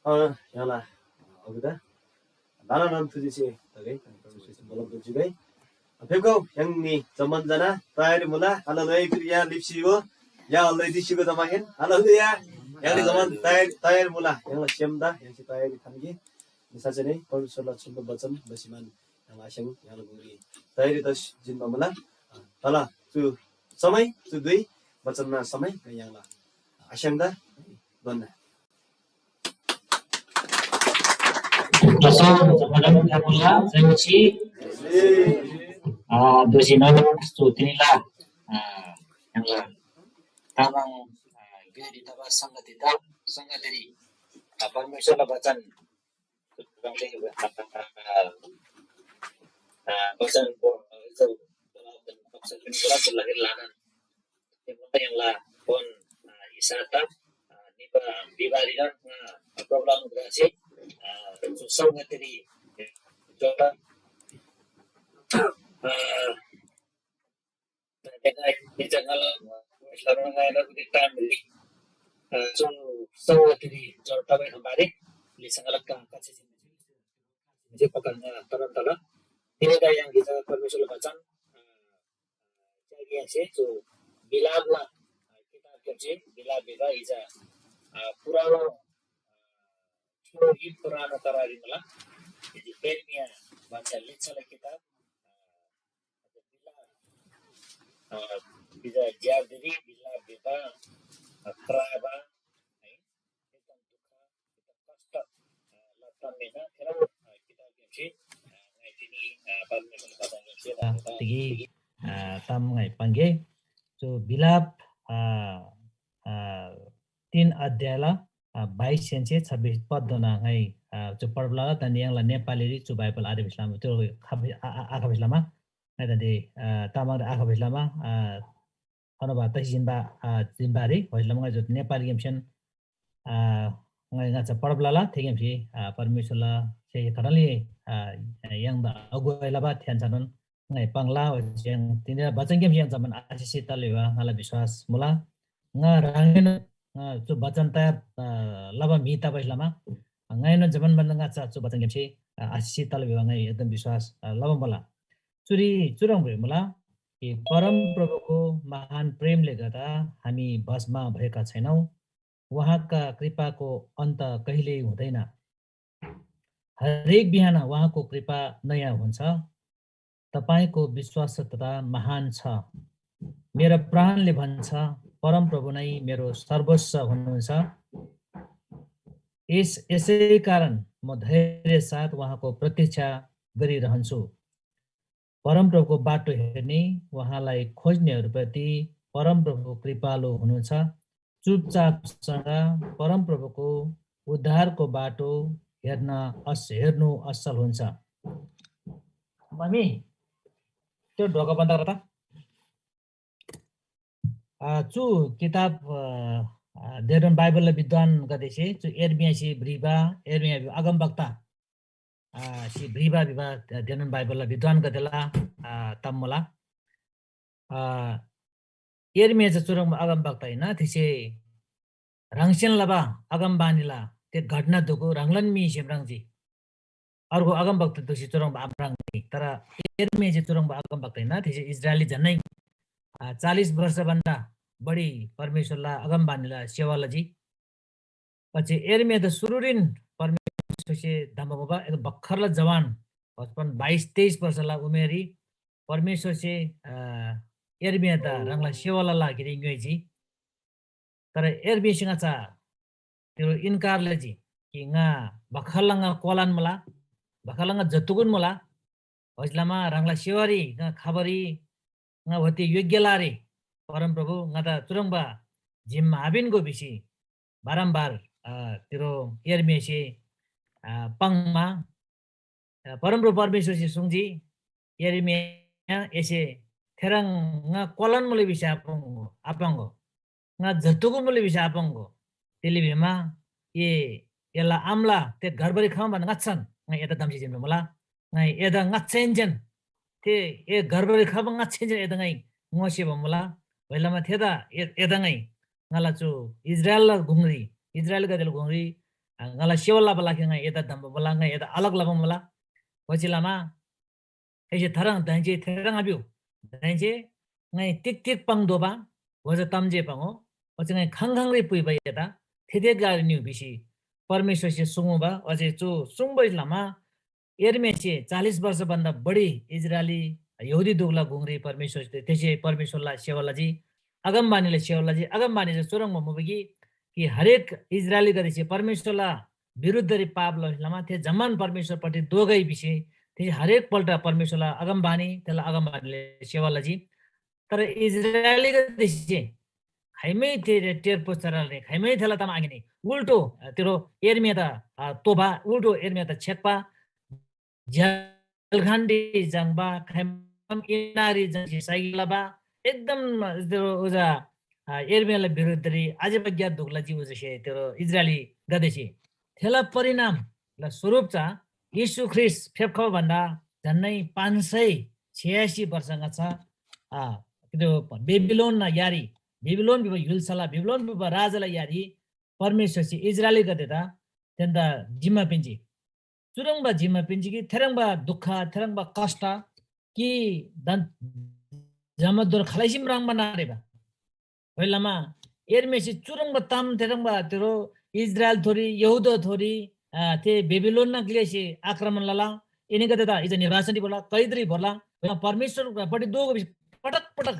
अ, य्‍हाङला अगुदा ल्‍हानान थुजिसे तगै, परमेश्‍वरसे मोलम दोन्‍जीगै। फेप्‍खउ य्‍हाङनी जम्‍मान जना तयारी मुला। हालेलुया। फिर यहाँ लिप्‍सी गो, यहाँ हल्दै दिसी गो जमाखेन। हालेलुया। य्‍हाङनी जम्‍मान तयारी, तयारी मुला। य्‍हाङला सेमदा य्‍हाङसे तयारी थान्‍गे। साँच्चै नै परमेश्‍वरला छुम्‍बा वचन बसिमान य्‍हाङला आस्‍याङ य्‍हाङला गुङरी तयारी तस जिन्‍बा मुला। तला चु समय, चु दुई वचनमा समय य्‍हाङला आस्‍याङदा दोन्‍ना। प्रसन्न जगदम ठाकुरला जयमसी, आ, दोषी नौ, सो तिनीला, आ, य्‍हाङला तामाङ, आ, ग्‍योइरी तबा संगति त, संगतिरी, आ, परमेश्‍वरला वचन, आ, आ, वचन, आ, वचन, य्‍हाङला फोन, आ, इसाता, आ, निबा, बिबारीगण, आ, problem ग्रासी, आ, जो संगतिरी जोडा, आ, देखा, इजा ङाला, आ, इस्लाम ङाला उदि time री, आ, जो संगतिरी जोडा तबे हमारे, लिसंगला का, का चीज, जे पकड़ना, तरन तला, तेरे का यंग इजा परमेश्वर वचन, आ, च्‍यागेसे चु बिलापला किताबग्‍यामसे बिलाप भिबा इजा, आ, पुरानो, आ, ठियो गीत पुरानो करारी मुला। यदि यिर्मया भन्‍दा लिच्‍छाला किताब, आ, बिलाप, आ, इजा ज्‍यार्दीरी बिलाप भिबा, आ, क्राबा, है, एकदम दुःख, एकदम कष्ट, आ, लत्ता मेना, थेरौ, आ, किताबग्‍यामसे, आ, ङाइ तिनी, आ, परमेश्‍वरला वचनग्‍यामसे आ, तिगी, आ, ताम ङाइ पाङ्‌गे। चु बिलाप, आ, आ, तीन अध्यायला, आ, बाइस सेन्‍से छब्बिस पदधोना ङाइ, आ, चु पढब लला, दान्‍दे य्‍हाङला नेपालीरी चु बाइबल आरे भिस्लामा, त्यो खब-, आ, आ, आखा भिस्लामा, ङाइ दान्‍दे, आ, तामाङरी आखा भिस्लामा, आ, अनुवाद तसी जिन्‍बा, आ, जिन्‍बारी, होइलम ङाइ जो नेपालीग्‍यामसेन, आ, ङाइ ङाच्‍छा पढब लला, थेग्‍यामसे, आ, परमेश्‍वरला से घटनले, आ, य्‍हाङदा अगुवाई लबा थेन्‍सनोन ङाइ पाङ्ला, ओच्‍छे य्‍हाङ तिनीला बचनग्‍यामसे य्‍हाङ जम्‍मान आशिषित तला भिबा ङाला विश्‍वास मुला। ङा ह्राङएनोन, आ, चु बचन तयार, आ, लबा म्‍हि तबासे लमा, ङाएनोन जम्‍मान भन्‍दा ङाच्‍छा चु बचनग्‍यामसे, आ, आशिषित तला भिबा ङाइ एकदम विश्‍वास, आ, लबा मुला। चुरी चुह्रङ् भ्रिबा मुला कि परमप्रभुको महान प्रेमले गर्दा हामी भस्म भएका छैनौँ। उहाँका कृपाको अन्त कहिल्यै हुँदैन। हरेक बिहान उहाँको कृपा नयाँ हुन्छ। तपाईँको विश्वस्तता महान छ। मेरो प्राणले भन्छ, परमप्रभु नै मेरो सर्वस्व हुनुहुन्छ। यस, यसै कारण म धैर्य साथ उहाँको प्रतीक्षा गरिरहन्छु। परमप्रभुको बाटो हेर्ने, उहाँलाई खोज्नेहरूप्रति परमप्रभु कृपालु हुनुहुन्छ। चुपचापसँग परमप्रभुको उद्धारको बाटो हेर्न अस-, हेर्नु असल हुन्छ। मम्मी, त्यो ढोका बन्द गर त। आ, चु किताब, आ, आ, देरन बाइबलला विद्वानगदेसे चु एर्मियासे भ्रिबा, एर्मिया अगमवक्ता, आ, सी भ्रिबा भिबा देरन बाइबलला विद्वानगदेला, आ, ताम मुला। आ, एर्मिया चा चुह्रङ्बा अगमवक्ता हिन्‍ना, थेसे ह्राङसेन लबा अगमबानीला थे घटना दुगु ह्राङलान मीसे म्राङ्जी। अर्गु अगमवक्ता दुसी चुह्रङ्बा आम्राङ्जी। तर एर्मिया चा चुह्रङ्बा अगमवक्ता हिन्‍ना, थेसे इस्राएली झन्‍नै, आ, चालिस वर्ष भन्दा बढी परमेश्‍वरला अगमबानीला सेवा लजी। ओच्‍छे एर्मिया त सुरुरीन परमेश्‍वरसे धम्‍बा मुबा, एकदम भर्खरला जवान, बचपन बाइस तेइस वर्षला उमेररी परमेश्‍वरसे, अ, एर्मिया त ह्राङला सेवाला लागिरी ङ्‌योइजी। तर एर्मियासे ङाच्‍छा तिरो इन्‍कार लजी कि ङा भर्खरला ङा कोलान मुला, भर्खरला ङा जत्तुगुन मुला, ओइसे लमा ह्राङला सेवारी ङा खबारी ङा ओते योग्य लारे, परमप्रभु ङादा चुह्रङ्बा जिम्‍मा आपिन्‍गो भिसी बारम्‍बार, अ, तिरो एर्मियासे, अ, पाङ्‌मा, अ, परमप्रभु परमेश्‍वरसे सुङ्जी, "एर्मिया, एसे थेह्रङ् ङा कोलान मुला भिसी आपाङ्गो, आपाङ्गो। ङा जत्तुगु मुला भिसी आपाङ्गो। तिले भिमा ए, एला आमाला थे गर्भरी खमा भन्‍दा ङाच्‍छान ङाइ एदा धम्‍सी जिन्‍बा मुला। ङाइ एदा ङाच्‍छाहेन्‍सेन थे ए गर्भरी खबा ङाच्‍छाहेन्‍सेन एदा ङाइ ङोसेबा मुला। ओइलमा थेदा ए-, एदा ङाइ ङाला चु इस्राएलला गुङरी, इस्राएलगदेला गुङरी, आ, ङाला सेवा लबा लागिरी ङाइ एदा धम्‍बा मुला, ङाइ एदा अलग लबा मुला।" ओच्‍छे लमा थेसे थह्रङ् दाहेन्‍से थेह्रङ् आभिउ, दाहेन्‍से ङाइ तिग तिग पाङ्तोःबा ओजा ताम जे पाङ्‍गो, ओच्‍छे ङाइ खाङ खाङरी पुइबा एदा थेथे ग्‍लारी निउ भिसी परमेश्‍वरसे सुङ्मुबा। ओच्‍छे चु सुङ्बा लमा यर्मियासे चालिस वर्ष भन्दा बढी इस्राएली यहूदी दुगला गुङरी परमेश्‍वर, थेसे परमेश्‍वरला सेवा लजी, अगमबानीला सेवा लजी। अगमबानी चाहिँ चुह्रङ्बा मुबा कि, कि हरेक इस्राएलीगदेसे परमेश्‍वरला विरुद्धरी पाप लसी लमा थे जम्‍मान परमेश्‍वरपट्टि दोगै भिसी थेसे हरेक पल्ट परमेश्‍वरला अगमबानी, थेला अगमबानीले सेवा लजी। तर इस्राएलीगदेसे खाइमै थे टेर पोस्‍टर आलनी, खाइमै थेला ताम आङ्‌नी। उल्टो, अ, तेरो एर्मियादा, अ, तोबा, उल्टो एर्मियादा छेक्‍बा, झ्‍यालखानरी जाङ्बा, खाइम इनारी जाङ्सी साइगी लबा, एकदम तेरो उजा, अ, एर्मियाला विरुद्धरी अझै बग्‍या दुख लजी उजासे तेरो इस्राएलीगदेसे। थेला परिणाम ल स्वरूप चा येशू ख्रीष्‍ट फेप्‍खबा भन्‍दा झन्‍नै पाँच सय छयासी वर्ष ङाच्‍छा, अ, त्यो बेबिलोनना यारी, बेबिलोन भिबा य्‍हुल्‍साला, बेबिलोन भिबा राजाला यारी परमेश्‍वरसे इस्राएलीगदेदा थेन्‍दा जिम्‍मा पिन्‍जी। चुह्रङ्बा जिम्‍मा पिन्‍जी कि थेह्रङ्बा दुख, थेह्रङ्बा कष्ट कि दन-, जम्‍मादोर खालैसे म्राङ्बा नारेबा। ओइलमा एर्मियासे चुह्रङ्बा ताम थेह्रङ्बा तेरो इस्राएलथोरी, यहूदाथोरी, अ, थे बेबिलोनना ग्‍लेसे आक्रमण लला। एनीगदेदा इजा निर्वासनरी भोर्ला, कैदरी भोर्ला। ओइलमा परमेश्‍वरपट्टि दोःगो भिसी पटक पटक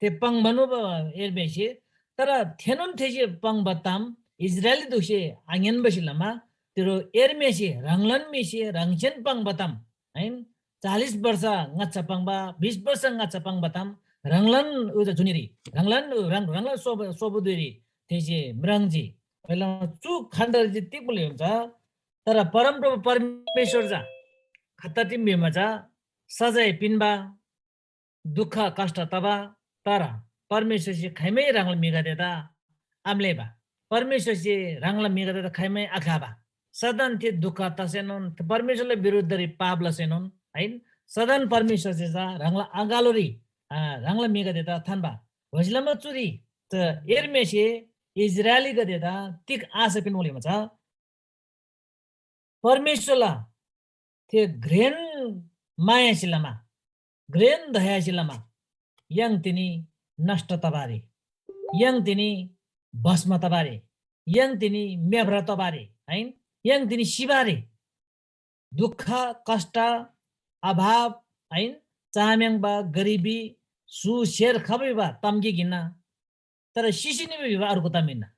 थे पाङ्‌बान मुबा एर्मियासे। तर थेनोन थेसे पाङ्बा ताम इस्राएली दुसे आङ्‌यान्‍बासे लमा तेरो एर्मियासे ह्राङलान म्‍हिसे ह्राङसेन पाङ्बा ताम, आइन? चालिस वर्ष ङाच्‍छा पाङ्बा, बिस वर्ष ङाच्‍छा पाङ्बा ताम ह्राङलान उजा जुनीरी, ह्राङलान, ह्राङ, ह्राङलान सोब-, सोबुदुरी थेसे म्राङ्जी। ओइलमा चु खण्डरी चाहिँ तिग मुला हुन्छ, तर परमप्रभु परमेश्‍वर चा खत्ता टिम भिमा चा सजाय पिन्‍बा, दुख कष्ट तबा, तर परमेश्‍वरसे खाइमै ह्राङला म्‍हिगदेदा आम्‍लेःबा। परमेश्‍वरसे ह्राङला म्‍हिगदेदा खाइमै आख्‍लाबा। सदन थे दुख तसैनोन, परमेश्‍वरला विरुद्धरी पाप लसैनोन, आइन? सदन परमेश्‍वरसे चा ह्राङला अँगालोरी, अ, ह्राङला म्‍हिगदेदा थान्‍बा। ओइसे लमा चुरी त एर्मियासे इस्राएलीगदेदा तिग आशा पिन्‍मुला भिमा चा परमेश्‍वरला थे घ्रेन मायासे लमा, घ्रेन दयासे लमा य्‍हाङ तिनी नष्‍ट तबा आरे। य्‍हाङ तिनी भस्‍म तबा आरे। य्‍हाङ तिनी म्‍याभ्रा तबा आरे, आइन? य्‍हाङ तिनी सिबा आरे। दुख, कष्‍ट, अभाव, आइन? चाम्‍याङ्बा, गरिबी, सु सेर खबा भिबा ताम गिक हिन्‍ना। तर सिसी निबा भिबा अर्गु ताम हिन्‍ना।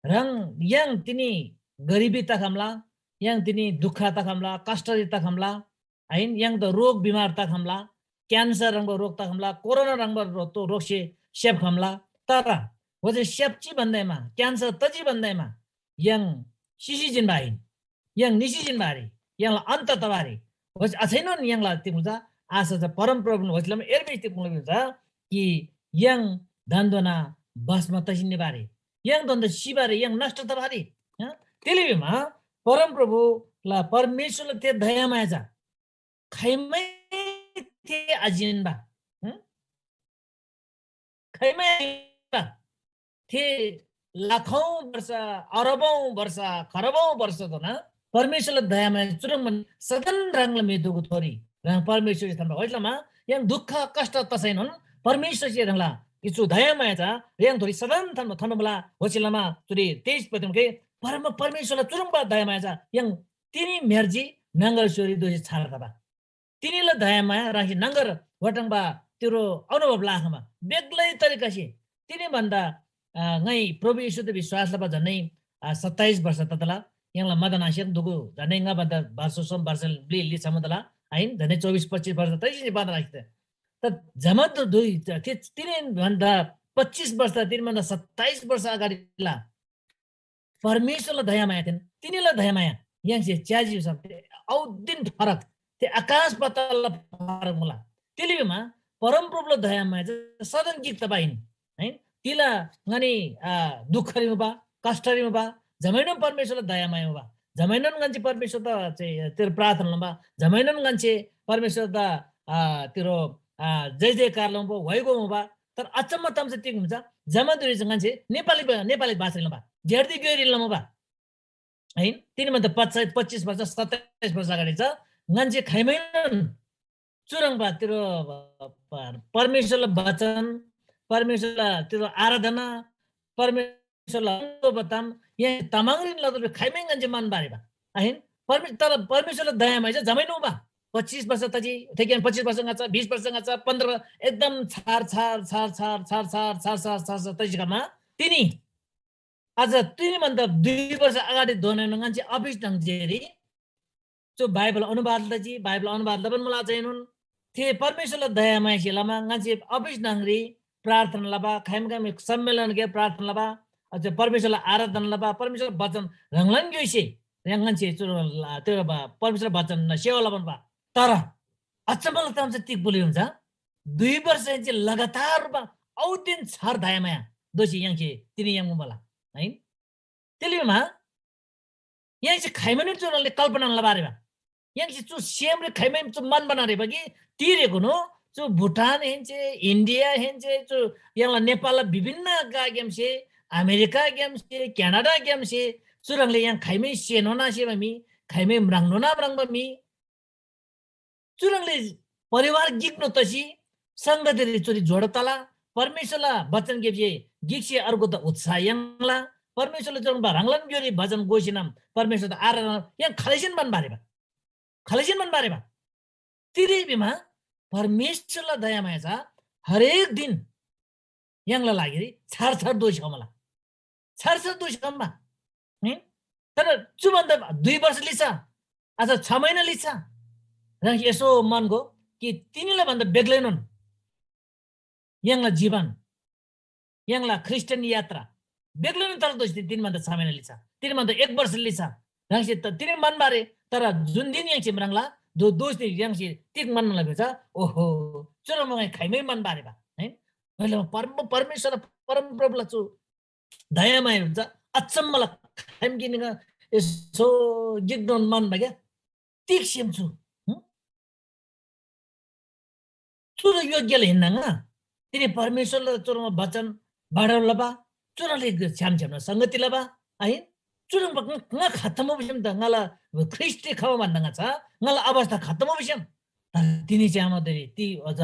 ह्राङ य्‍हाङ तिनी गरिबी तखम्‍ला, य्‍हाङ तिनी दुख तखम्‍ला, कष्‍टरी तखम्‍ला, आइन? य्‍हाङदा रोग बिमार तखम्‍ला, क्‍यान्‍सर ह्रङ्‌बा रोग तखम्‍ला, कोरोना ह्रङ्‌बा रो-, तो रोगसे स्‍याप्‍खम्‍ला। तर ओच्‍छे स्‍याप्‍जी भन्‍दैमा, क्‍यान्‍सर तजी भन्‍दैमा य्‍हाङ सिसी जिन्‍बा आहिन। य्‍हाङ निसी जिन्‍बा आरे, य्‍हाङला अन्‍त तबा आरे। ओच्‍छे अझैनोन य्‍हाङला तिग मुला चा आशा चा परमप्रभुन ओच्‍छे लमा एर्मियासे तिग मुला भिमा चा कि य्‍हाङ दान्‍दोना भस्‍म तसी निबा आरे। य्‍हाङ दान्‍दो सिबा आरे, य्‍हाङ नष्‍ट तबा आरे। हँ? तेले भिमा परमप्रभुला परमेश्‍वरला थे दयामाया चा खाइमै थे आजिन्‍बा। हँ? खाइमै आजिन्‍बा। थे लाखौं वर्ष, अरबौं वर्ष, खरबौं वर्षधोना परमेश्‍वरला दयामाया चुह्रङ्बा सदन ह्राङला म्‍हि दुगु थोरी ह्राङ परमेश्‍वरसे थान्‍बा। ओइलमा य्‍हाङ दुख कष्‍ट तसैनोन परमेश्‍वरसे ह्राङला कि चु दयामाया चा य्‍हाङ थोरी सदन थान्‍बा, थान्‍बा मुला। ओच्‍छे लमा चुरी तेइस पदरी मुखे, परम-, परमेश्‍वरला चुह्रङ्बा दयामाया चा य्‍हाङ तिनी म्‍हेर्जी न्‍हङगर स्‍योरी दोःसी छार तबा। तिनीला दयामाया ह्राङसे न्‍हङगर वाटङ्बा तिरो अनुभव लाखमा बेग्लै तरिकासे तिनी भन्‍दा, अ, ङाइ प्रभु येशूदा विश्‍वास लबा झन्‍नै, अ, सत्ताइस वर्ष ततला। य्‍हाङला मदन आशियाङ दुगु झन्‍नै ङा भन्‍दा वर्ष सोम वर्ष ब्‍लि लिच्‍छा मुतला, आहिन? झन्‍नै चौबिस पच्चिस वर्ष तैसिन मदन आशियाङ। त जमा दु-, दुई, ति-, तिनी भन्‍दा पच्चिस वर्ष, तिनी भन्‍दा सत्ताइस वर्ष अगाडिला परमेश्‍वरला दयामाया तेन तिनीला दयामाया य्‍हाङसे च्‍याजी भिसम थे औदिन फरक, थे आकाश पातालला फरक मुला। तेले भिमा परमप्रभुला दयामाया चा सदन गिक तबा हिन, है? तिला ङनी, आ, दुःखरी मुबा, कष्टरी मुबा, जम्‍मैनोन परमेश्‍वरला दयामाया मुबा। जम्‍मैनोन ङन्‍से परमेश्‍वरदा चाहिँ तेरो प्रार्थना लम्‍बा, जम्‍मैनोन ङन्‍से परमेश्‍वरदा, आ, तेरो, आ, जय जयकार लम्‍बो, व्‍हाइगो मुबा। तर अचम्म ताम चाहिँ तिग हुन्छ, जम्‍मा धुइरी चाहिँ ङन्‍से नेपाली ब-, नेपाली भाषारी लम्‍बा, जेर्दी ग्‍योइरी लम्‍बा। है, तिनी भन्दा पच्चाइस, पच्चिस वर्ष, सत्ताइस वर्ष अगाडि चा ङन्‍से खाइमैनोन चुह्रङ्बा तिरो परमेश्‍वरला बचन, परमेश्‍वरला तिरो आराधना, परमेश्‍वरला बतम यहाँ तमाङरीन लदर खाइमै ङन्‍से मान बारेबा। आहिन? परमे-, तर परमेश्‍वरला दयामाया चा जमै नोबा। पच्चिस वर्ष तजी, थेक्‍यान पच्चिस वर्ष ङाचा, बिस वर्ष ङाचा, पन्ध्र वर्ष, एकदम छार, छार, छार, छार, छार, छार, छार, छार, छार, छार, तजी कमा तिनी अझ तिनी भन्दा दुई वर्ष अगाडि धोनान ङन्‍से अफिस न्‍हङरी चु बाइबल अनुवाद लजी, बाइबल अनुवाद लबान मुला चैनोन। थे परमेश्‍वरला दयामायासे लमा ङन्‍से अफिस न्‍हङरी प्रार्थना लबा, खाइम खाइम सम्मेलन गे प्रार्थना लबा, अझ परमेश्‍वरला आराधना लबा, परमेश्‍वरला वचन ह्राङलान ग्‍योइसे ह्राङ ङन्‍से चु ला-, त्यो बा-, परमेश्‍वरला वचन सेवा लबान बा। तर अचम्मला ताम चाहिँ तिग बुले हुन्छ, दुई वर्ष चाहिँ लगातार रूपमा औ दिन छार दयामाया दोषी य्‍हाङसे तिनी य्‍हाङ मुबाला, है? त्यसले मा य्‍हाङसे खाइमानोन चुनले कल्पना लबारेबा। य्‍हाङसे चु सेमरी खाइमाइन चु मन बनारेबा कि तिरेकुनु चु भुटान हेन्‍से, इन्डिया हेन्‍से, चु य्‍हाङला नेपालला विभिन्न गाग्‍यामसे, अमेरिका ग्‍यामसे, क्यानाडा ग्‍यामसे, चुह्रङ्ले य्‍हाङ खाइमै सेनोना सेबा मी, खाइमै म्राङ्नोना म्राङ्बा मी। चुह्रङ्ले परिवार गिक्‍नो तसी संगतिरी चुरी जोड तला, परमेश्‍वरला बचन गिकसे गिकसे अर्गुदा उत्साह याङ्ला, परमेश्‍वरले चुह्रङ्बा ह्राङलान ग्‍योइरी भजन गोसीनम परमेश्‍वरदा आराधना य्‍हाङ खालैसेन मन बारेबा। खालैसेन मन बारेबा। तिरे भिमा परमेश्‍वरला दयामाया चा हरेक दिन य्‍हाङला लागिरी छार छार दोष खम्‍ला। छार छार दोष खम्‍बा। हँ? तर चु भन्दा दुई वर्ष लिछ, अथवा छ महिना लिछ, र यसो मनको कि तिनीला भन्दा बेग्लैनोन य्‍हाङला जीवन, य्‍हाङला ख्रिस्टियन यात्रा बेग्लैनोन तर दोष तिन भन्दा छ महिना लिछ, तिन भन्दा एक वर्ष लिछ। ह्राङसे त तिनी मन बारे, तर जुन दिन य्‍हाङसे म्राङ्ला, दो-, दोष दिन य्‍हाङसे तिग मन लबे छ, ओहो, चुर मगाइ खाइमै मन बारे बा, है? परम-, परमेश्‍वर परमप्रभुला चु दयामाया हुन्छ। अचम्मला खाइम गिनीगा यसो गिक डोन मान बा क्या? तिग सेम छु? हँ? चुर योग्यला हिन्‍ना ङा? तिनी परमेश्‍वरला चुरमा वचन बाढाउ लबा, चुरले छ्‌याम छ्‌यामना संगति लबा, आहिन? चुरङ्बा ङ-, ङा खत्तम भिसम त ङाला ख्रीष्‍टरी खबा भन्‍दा ङा छ, ङाला अवस्था खत्तम भिसम। तर तिनी च्यामादरी ती अझ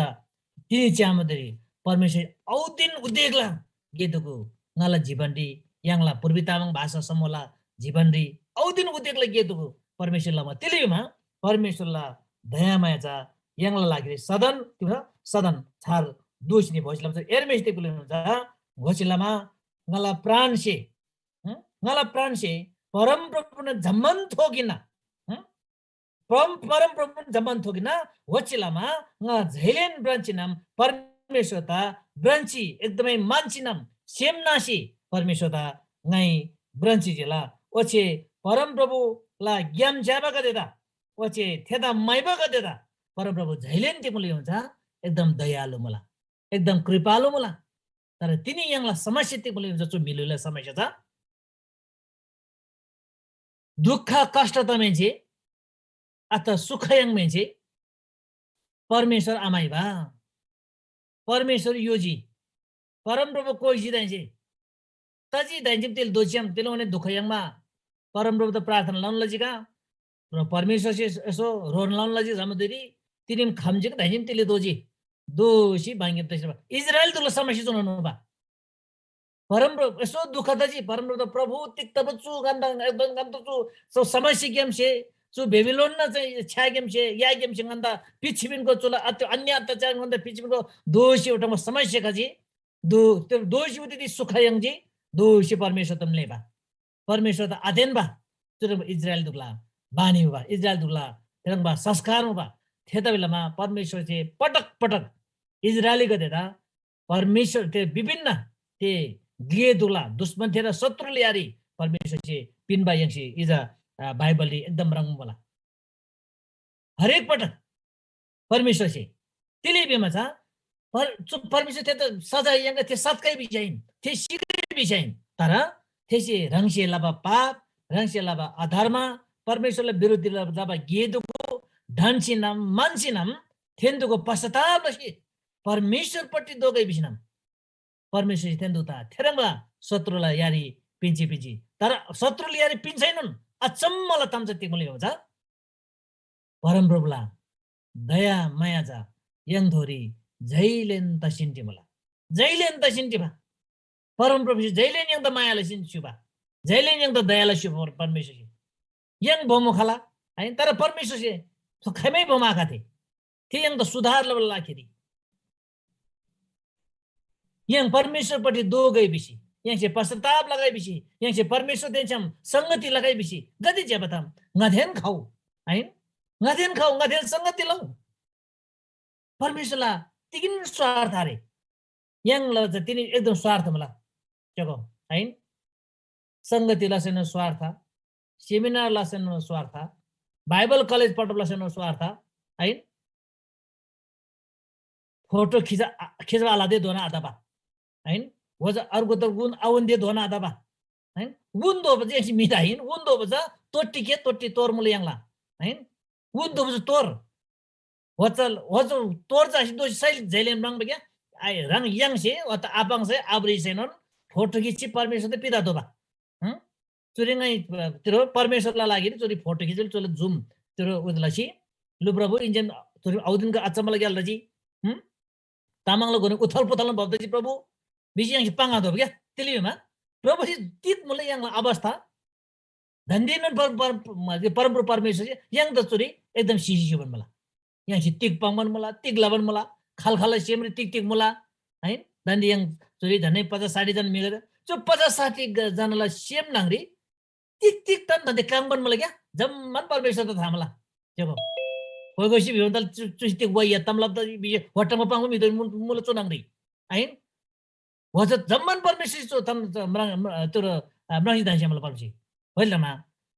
तिनी च्यामादरी परमेश्‍वर औदिन उदेकला गेदुगु ङाला जीवनरी य्‍हाङला पूर्वी तामाङ भाषा समूहला जीवनरी औदिन उदेकला गेदुगु परमेश्‍वर लमा तिलीमा परमेश्‍वरला दयामाया चा य्‍हाङला लागिरी सदन, तिम्रो सदन छार दोष नि भोजलम छ। एर्मेस ते कुले हुन्छ, घोषिलमा ङाला प्राणसे, हँ? ङाला प्राणसे परमप्रभुन जम्‍मान थोकिना, हँ? परम, परमप्रभुन जम्‍मान थोकिना, ओच्‍छे लमा ङा झैलेन ब्रन्‍चिनम परमेश्‍वरदा ब्रन्‍ची एकदमै मान्‍सीनम सेम नासी परमेश्‍वरदा ङाइ ब्रन्‍ची जेला। ओच्‍छे परमप्रभुला ग्‍याम ज्‍याबागदेदा, ओच्‍छे थेदा म्‍हाइबागदेदा परमप्रभु झैलेन तिग मुला हुन्छ, एकदम दयालु मुला, एकदम कृपालु मुला। तर तिनी य्‍हाङला समस्या तिग मुला हुन्छ, चु म्‍हिलुला समस्या छ। दुःख कष्ट तमेन्‍से अथवा सुख याङ्मेन्‍से परमेश्‍वर आम्‍हाइबा। परमेश्‍वर योजी। परमप्रभु कोइसी दाइसे तजी दाइसे तेल दोच्याम तेल ओने दुःख याङ्मा परमप्रभु त प्रार्थना लौन लजिका। र परमेश्‍वरसे यसो रोन लौन लजी जमाधुरी तिनीम खम्‍जिक दाइसे तेले दोजी। दोषी बाङ्‍गे तसेबा इस्राएल दुला समस्या चुनोन बा। परमप्रभु यसो दुःख तजी, परमप्रभु त प्रभु तिक्तब चु गन्ध एकदम गन्ध चु, चु समस्या ग्यामसे, चु बेबिलोन न चाहिँ छ्या ग्यामसे, या ग्यामसे गन्ध पिछिबिनको चुला अत्य अन्य अत्याचार गन्ध पिछिबिनको दोषी उठमा समस्या खजी। दो, त्यो दोषी उति सुख यंजी, दोषी परमेश्‍वर तम लेबा। परमेश्‍वर त आदेन बा, चुरम इस्राएल दुगला बानी बा, इस्राएल दुगला तेरङ बा संस्कार बा। थेतबेलामा परमेश्‍वरसे पटक पटक इस्राएलीगदेदा परमेश्‍वर ते विभिन्न ते ग्‍ले दुला दुश्मन थेला शत्रुले यारी परमेश्‍वरसे पिन्‍बा य्‍हाङसे इजा, अ, बाइबलरी एकदम रङ्मुला। हरेक पटक परमेश्‍वरसे तिले बेमा छ, पर-, चु परमेश्‍वर थे त सजाय यंगा थे सत्काई बिजाइन, थे सिगै बिजाइन। तर थेसे ह्राङसे लबा पाप, ह्राङसे लबा अधर्म, परमेश्‍वरला विरुद्धरी लबा गे दुगु ढन्‍सीनम, मान्‍सीनम, थेन्‍दुगु पश्‍चाताप लसी परमेश्‍वरपट्टि दोगै भिसिनम परमेश्‍वरसे थेन्‍दु ता थेह्रङ्बा शत्रुला यारी पिन्‍सी पिन्‍सी। तर शत्रुला यारी पिन्‍सैनोन अचम्‍मला ताम चा तिग मुला भिमा चा परमप्रभुला दया माया चा य्‍हाङथोरी जैलेन तसिन टिमुला। जैलेन तसिन टिबा। परमप्रभुसे जैलेन य्‍हाङदा माया लसिन स्‍युबा। जैलेन य्‍हाङदा दया लस्‍युबा परमेश्‍वरसे। य्‍हाङ बोमो खला, आहिन? तर परमेश्‍वरसे खाइमै बोमाखा थे। थे य्‍हाङदा सुधार लबाला लागिरी। य्‍हाङ परमेश्‍वरपट्टि दोःगै भिसी, य्‍हाङसे पश्‍चाताप लगै भिसी, य्‍हाङसे परमेश्‍वरदेन छ्‌याम संगति लगै भिसी गाते ज्‍यबा ताम ङादेन खउ, आहिन? ङादेन खउ, ङादेन संगति लउ। परमेश्‍वरला तिगिन स्वार्थ आरे। य्‍हाङला चा तिनी एकदम स्वार्थ मुला। च्‍यागो, आहिन? संगति लसेन स्वार्थ, सेमिनार लसेन स्वार्थ, बाइबल कलेज पटब लसेन स्वार्थ, आहिन? फोटो खिचा खिचबा आलदे धोना आतबा, आहिन? वजा अर्को त गुण आउन दे धोना आतबा, आहिन? गुण दोबा चाहिँ मिता आहिन, गुण दोबा चा तोट्टी के तोट्टी तोर मुले य्‍हाङला, आहिन? गुण दोबा चा तोर। वचल वचल तोर चा दोष सैल झैले म्राङ बग्या। आइ रङ य्‍हाङसे वत आपाङसे आब्रिसेनोन फोटो खिची परमेश्‍वर त पिता दोबा। हं? चुरी ङाइ तिरो परमेश्‍वरला लागि चुरी फोटो खिचल चुला जुम तिरो उद लसी लु प्रभु इन्जेन चुरी औदिनका अचम्मला ग्याल लजी। हं? तामाङला गोने उथल पुथल भब्दजी प्रभु। बिजी य्‍हाङसे पाङा दोबा क्या? तिलिमा प्रभुजी तित मुला य्‍हाङला अवस्था धन्‍दीनोन पर-, पर-, परमप्रभु परमेश्‍वरसे य्‍हाङदा चुरी एकदम सिसी सिबान मुला। य्‍हाङसे तिग पाङ्बान मुला, तिग लबान मुला, खालखालला सेमरी तिग तिग मुला, है? दान्‍दे य्‍हाङ चुरी झन्डै पचास साठी जना म्‍हिगदे, चु पचास साठी ग-, जनाला सेम न्‍हङरी तिग तिग ताम दान्‍दे क्राङ्बान मुला क्या? जम्‍मान परमेश्‍वरदा था मुला। च्‍यागो। कोइ कोइसे भिबा ताल चु-, चुसी तिग वाइ या ताम लब्‍दा बिजे होट्टामा पाङ्बा म्‍हिदो मुल-, मुला चु न्‍हङरी। आहिन? वजा जम्‍मान परमेश्‍वरसे चु ताम च-, म्राङ-, म्र-, तर, अ, म्राङ्सी दान्‍से मुला परमेश्‍वर। होइलमा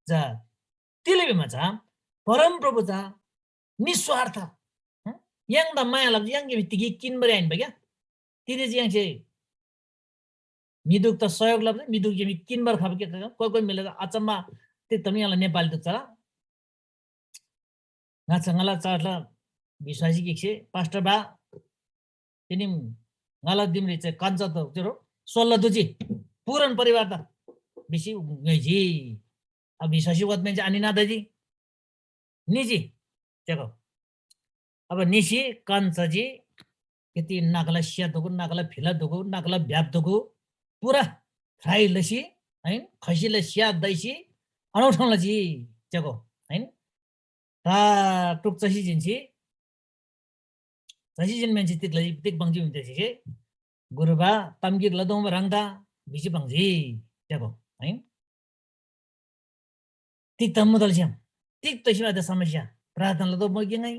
जा तिले भिमा चा परमप्रभु चा निस्वार्थ, हं? य्‍हाङदा माया लबा य्‍हाङसे तिगै किन्‍बारी आहिन्‍बा क्या? तिनी य्‍हाङसे म्‍हिदुकदा सहयोग लबा म्‍हिदुकसे मी किन्‍बार खबा क्या? कोइ कोइ म्‍हिला अचम्म तिग्‍दा य्‍हाङला नेपाली दुक चला। ङाच्‍छा ङाला चाडला विश्‍वासी गिकसे पास्‍टर बा तिनीम ङाला दिमरी चाहिँ कन्‍चा त तेरो सोल्‍ला दुजी पुरान परिवार त बिसी ङ्‌योइजी। अब विश्‍वासी वत मेन्‍से आनिना दजी। निजी। च्‍यागो। अब निसी कन्‍चाजी यति नागला स्‍या दुगु, नागला फिला दुगु, नागला भ्‍याप दुगु पुरा फ्राई लसी, है, खसीला स्‍या दैसी अनौठौँ लजी। च्‍यागो, है। ता टुक चसी जिन्‍सी, चसी जिन मेन्‍सी तिग लजी, तिग बङ्जी हुन्‍ते सिसे, गुरुबा, ताम गिक लदोङ ह्राङदा भिसी बङ्जी। च्‍यागो, है। तिग तम्‍मुदल स्‍याम, तिग तसी आते समस्या, प्रार्थना लदो मगे ङाइ,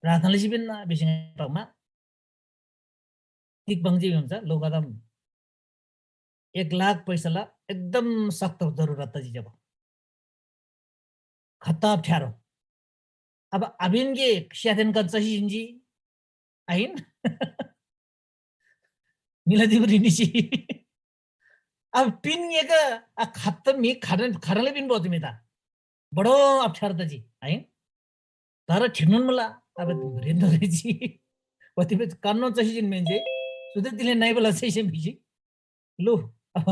प्रार्थना लसी पिन्‍ना भिसी ङाइ पाङ्‌मा। तिग बङ्जी हुन्छ, लोकदम एक लाख पैसाला एकदम सख्त जरुरत तजी जब। खत्ता अप्ठ्यारो। अब अभिन गे स्याथेन कन चसी जिन्जी, आहिन? मिला दिबरी निसी। अब पिन एक आ खत्ता मी खरन, खरनले पिन बहुत मी ता। बडो अप्ठ्यारो तजी, आहिन? तर ठिकनोन मला, अब रिन्दो रेजी। वतिबे कन्नो चसी जिन मेन्जे, सुदे तिले नाइबला सैसे भिजी। लु, अब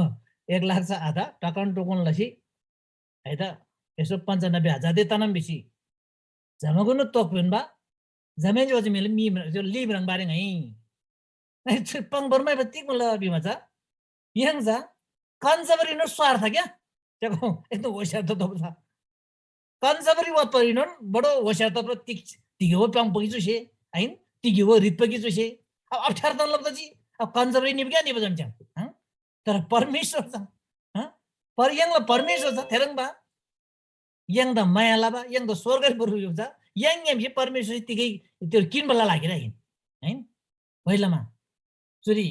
एक लाख छ आधा, टकन टोकन लसी, है त, यसो पन्चानब्बे हजार दे तनम भिसी। जमागुन तोक पेन बा, जमेन जो जमेन मी, जो ली ब्रङ बारे ङै। है, छु पंग बर्मा बत्ती मला बिमा जा। यंग जा, कन्जबरी नो स्वार्थ क्या? देखो, एकदम होशियार तो दबला। कन्जबरी वा परिनोन, बडो होशियार तो तिक, तिगे वो पंग पगी चुसे, आइन? तिगे वो रित पगी चुसे। अब अठार तन लब्दा जी, अब कन्जबरी निब क्या निब जम च्याम, हं? तर परमेश्वर जा, हं? पर यंगला परमेश्वर जा, थेरंग बा, य्‍हाङदा माया लबा, य्‍हाङदा स्‍वर्गरी बरु योग्‍जा, य्‍हाङ य्‍हाङसे परमेश्‍वरसे तिगै त्यो किन्‍बाला लागिर आहिन। आहिन? भैलमा चुरी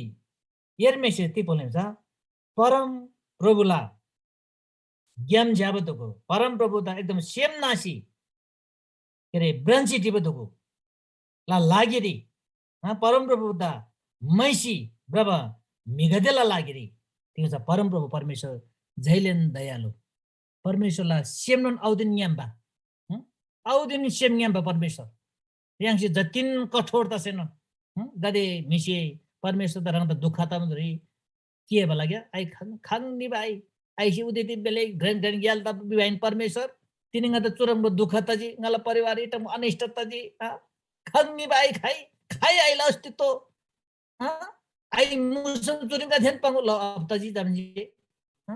यर्मियासे तिग बोल्‍ने हुन्छ, परम प्रभुला ग्‍याम ज्‍याबा दुगु, परम प्रभुदा एकदम सेम नासी, के अरे, ब्रान्‍ची टिबा दुगु ला लागिरी, हाँ, परमप्रभुदा मैसी भ्रबा म्‍हिगदेला लागिरी तिग्‍दा परमप्रभु परमेश्‍वर जैलेन दयालु। परमेश्‍वरला सेमनोन औदिन ङ्‌याम्‍बा, हँ? औदिन सेम ङ्‌याम्‍बा परमेश्‍वर। य्‍हाङसे जतिन कठोर तसेनोन, हँ? गाते म्‍हिसे परमेश्‍वरदा ह्राङदा दुःख तमधुरी के भला क्या? आइ खाङ, खाङ निबा आइ, आइसे उदेती बेले घ्रेन घ्रेन ग्याल तब बिभाइन परमेश्‍वर तिनी ङादा चुह्रङ्बा दुःख तजी, ङाला परिवार इटम अनिष्ट तजी, आ? खङ्नी बाई खाइ, खाइ आइला अस्तित्व, आ? आई मुसम चुरिङ्गा थेन पाङ्गु ल अब तजी जम्जी, आ?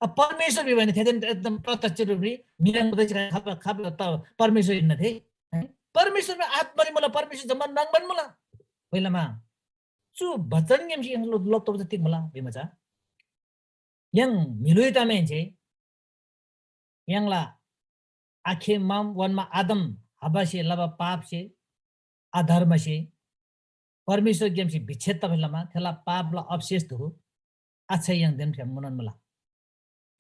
अब परमेश्वर भियो भने थेदेन एकदम प्रत्यक्ष रूपरी मिलन मुद्दा खब खब त परमेश्वर हिन्न थे, है? परमेश्वरमा आत्मारी मुला, परमेश्वर जम्मान नाङबान मुला। पहिलामा चु बचन गेमसी लोक लोक तिक मुला भिमा चा य्‍हाङ म्‍हिलुइ तमाहेन्‍से य्‍हाङला आखे माम वनमा आदम हब्बासे लबा पापसे, अधर्मसे परमेश्‍वरग्‍यामसे विच्छेद तबासे लमा थेला पापला अवशेष दुगु आच्छा य्‍हाङदेन फ्‍याम मुनोन मुला।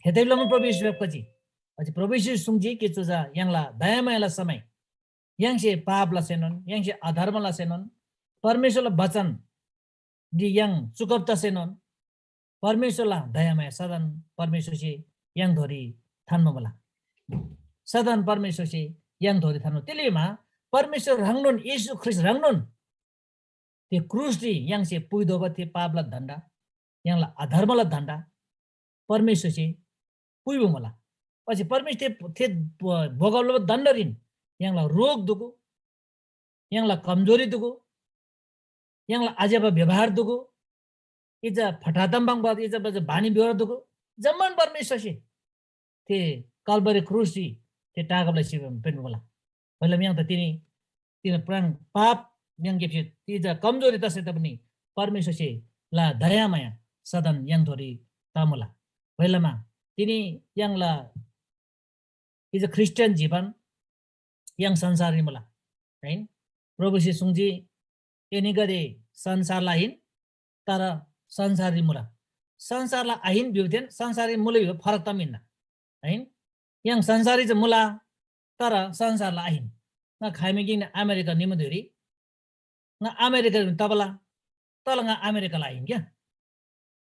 थेतैबीलमा प्रभु येशू फेप्‍खजी। ओच्‍छे प्रभु येशू सुङ्जी कि चु चा य्‍हाङला दयामायाला समय। य्‍हाङसे पाप लसेनोन, य्‍हाङसे अधर्म लसेनोन, परमेश्‍वरला बचन दि य्‍हाङ चुकब तसेनोन, परमेश्‍वरला दयामाया सदन परमेश्‍वरसे य्‍हाङथोरी थान्‍बा मुला। सदन परमेश्‍वरसे य्‍हाङथोरी थान्‍बा। तेलिमा परमेश्‍वर ह्राङनोन, येशू ख्रीष्‍ट ह्राङनोन थे क्रुसरी य्‍हाङसे पुइतोःबा थे पापला दण्‍ड, य्‍हाङला अधर्मला दण्‍ड परमेश्‍वरसे पुइबा मुला। ओच्‍छे परमेश्‍वर थे, थे ब-, भोगब लबा दण्‍डरीन य्‍हाङला रोग दुगु, य्‍हाङला कमजोरी दुगु, य्‍हाङला आज्‍यबा व्यवहार दुगु, इजा फटातम बाङबा, इजा बजा बानी बेहोर दुगु, जम्‍मान परमेश्‍वरसे थे कल्‍वरी क्रुसरी थे टागब लसी पिन्‍बा मुला। पहिला म्‍याङ त तिनी, तिनी प्राङ पाप म्‍याङ गेप्‍सी तिजा कमजोरी तसै तापनि परमेश्‍वरसे ला दयामाया सदन य्‍हाङथोरी तमुला। पहिलामा तिनी य्‍हाङला इजा ख्रीष्‍टियान जीवन य्‍हाङ संसाररी मुला। आहिन? प्रभुसे सुङ्जी, "एनीगदे संसारला आहिन, तर संसाररी मुला।" संसारला आहिन भिबदेन संसाररी मुला भिबा फरक ताम हिन्‍ना। आहिन? य्‍हाङ संसाररी चा मुला, तर संसारला आहिन। ङा खाइमे गिकन अमेरिका निमा धुइरी ङा अमेरिका तबला, तर ङा अमेरिकाला आहिन क्या।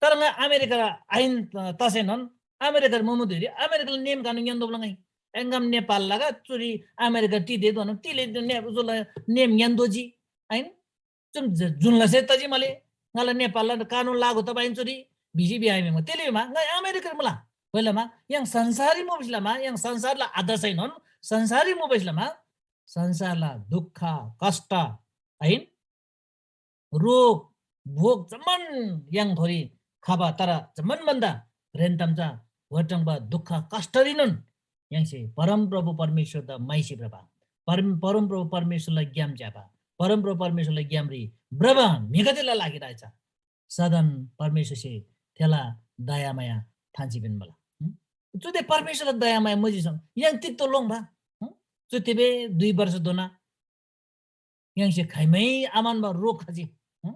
तर ङा अमेरिकाला आहिन, अ, तसैनोन अमेरिकार मुमु धुइरी अमेरिकाला नेम कानुन ङ्‌यान्‍तोःबला ङाइ। एङ्गम नेपाल लगा चुरी अमेरिका ती दे दोन तिले ने-, जुला नेम ङ्‌यान्‍तोःजी। आहिन? जुन, जुनला से तजी मले, ङाला नेपालला कानुन लागू तबा आहिन चुरी, भिसी भिआइमे म। तेले मा ङाइ अमेरिकार मुला। पहिलामा य्‍हाङ संसारी मुबैसलामा, य्‍हाङ संसारला आदर्शैनोन संसारी मुबैसलामा, संसारला दुःख, कष्ट, आहिन? रोग, भोग जम्‍मान य्‍हाङथोरी खबा, तर जम्‍मान भन्‍दा रेन्‍तम चा वटङबा दुःख कष्टरीनोन य्‍हाङसे परमप्रभु परमेश्‍वरदा म्‍हाइसी भ्रबा, परम-, परमप्रभु परमेश्‍वरला ग्‍याम ज्‍याबा, परमप्रभु परमेश्‍वरला ग्‍यामरी भ्रबा म्‍हिगदेला लागिरी चा सदन परमेश्‍वरसे थेला दयामाया थान्‍सी पिन्‍मुला। हुँ? चुदे परमेश्‍वरला दयामाया मुजीसम य्‍हाङ तित्तो लोङ्बा? हुँ? चु तिबे दुई वर्षधोना य्‍हाङसे खाइमै आमान्‍बा रोग खजी। हँ?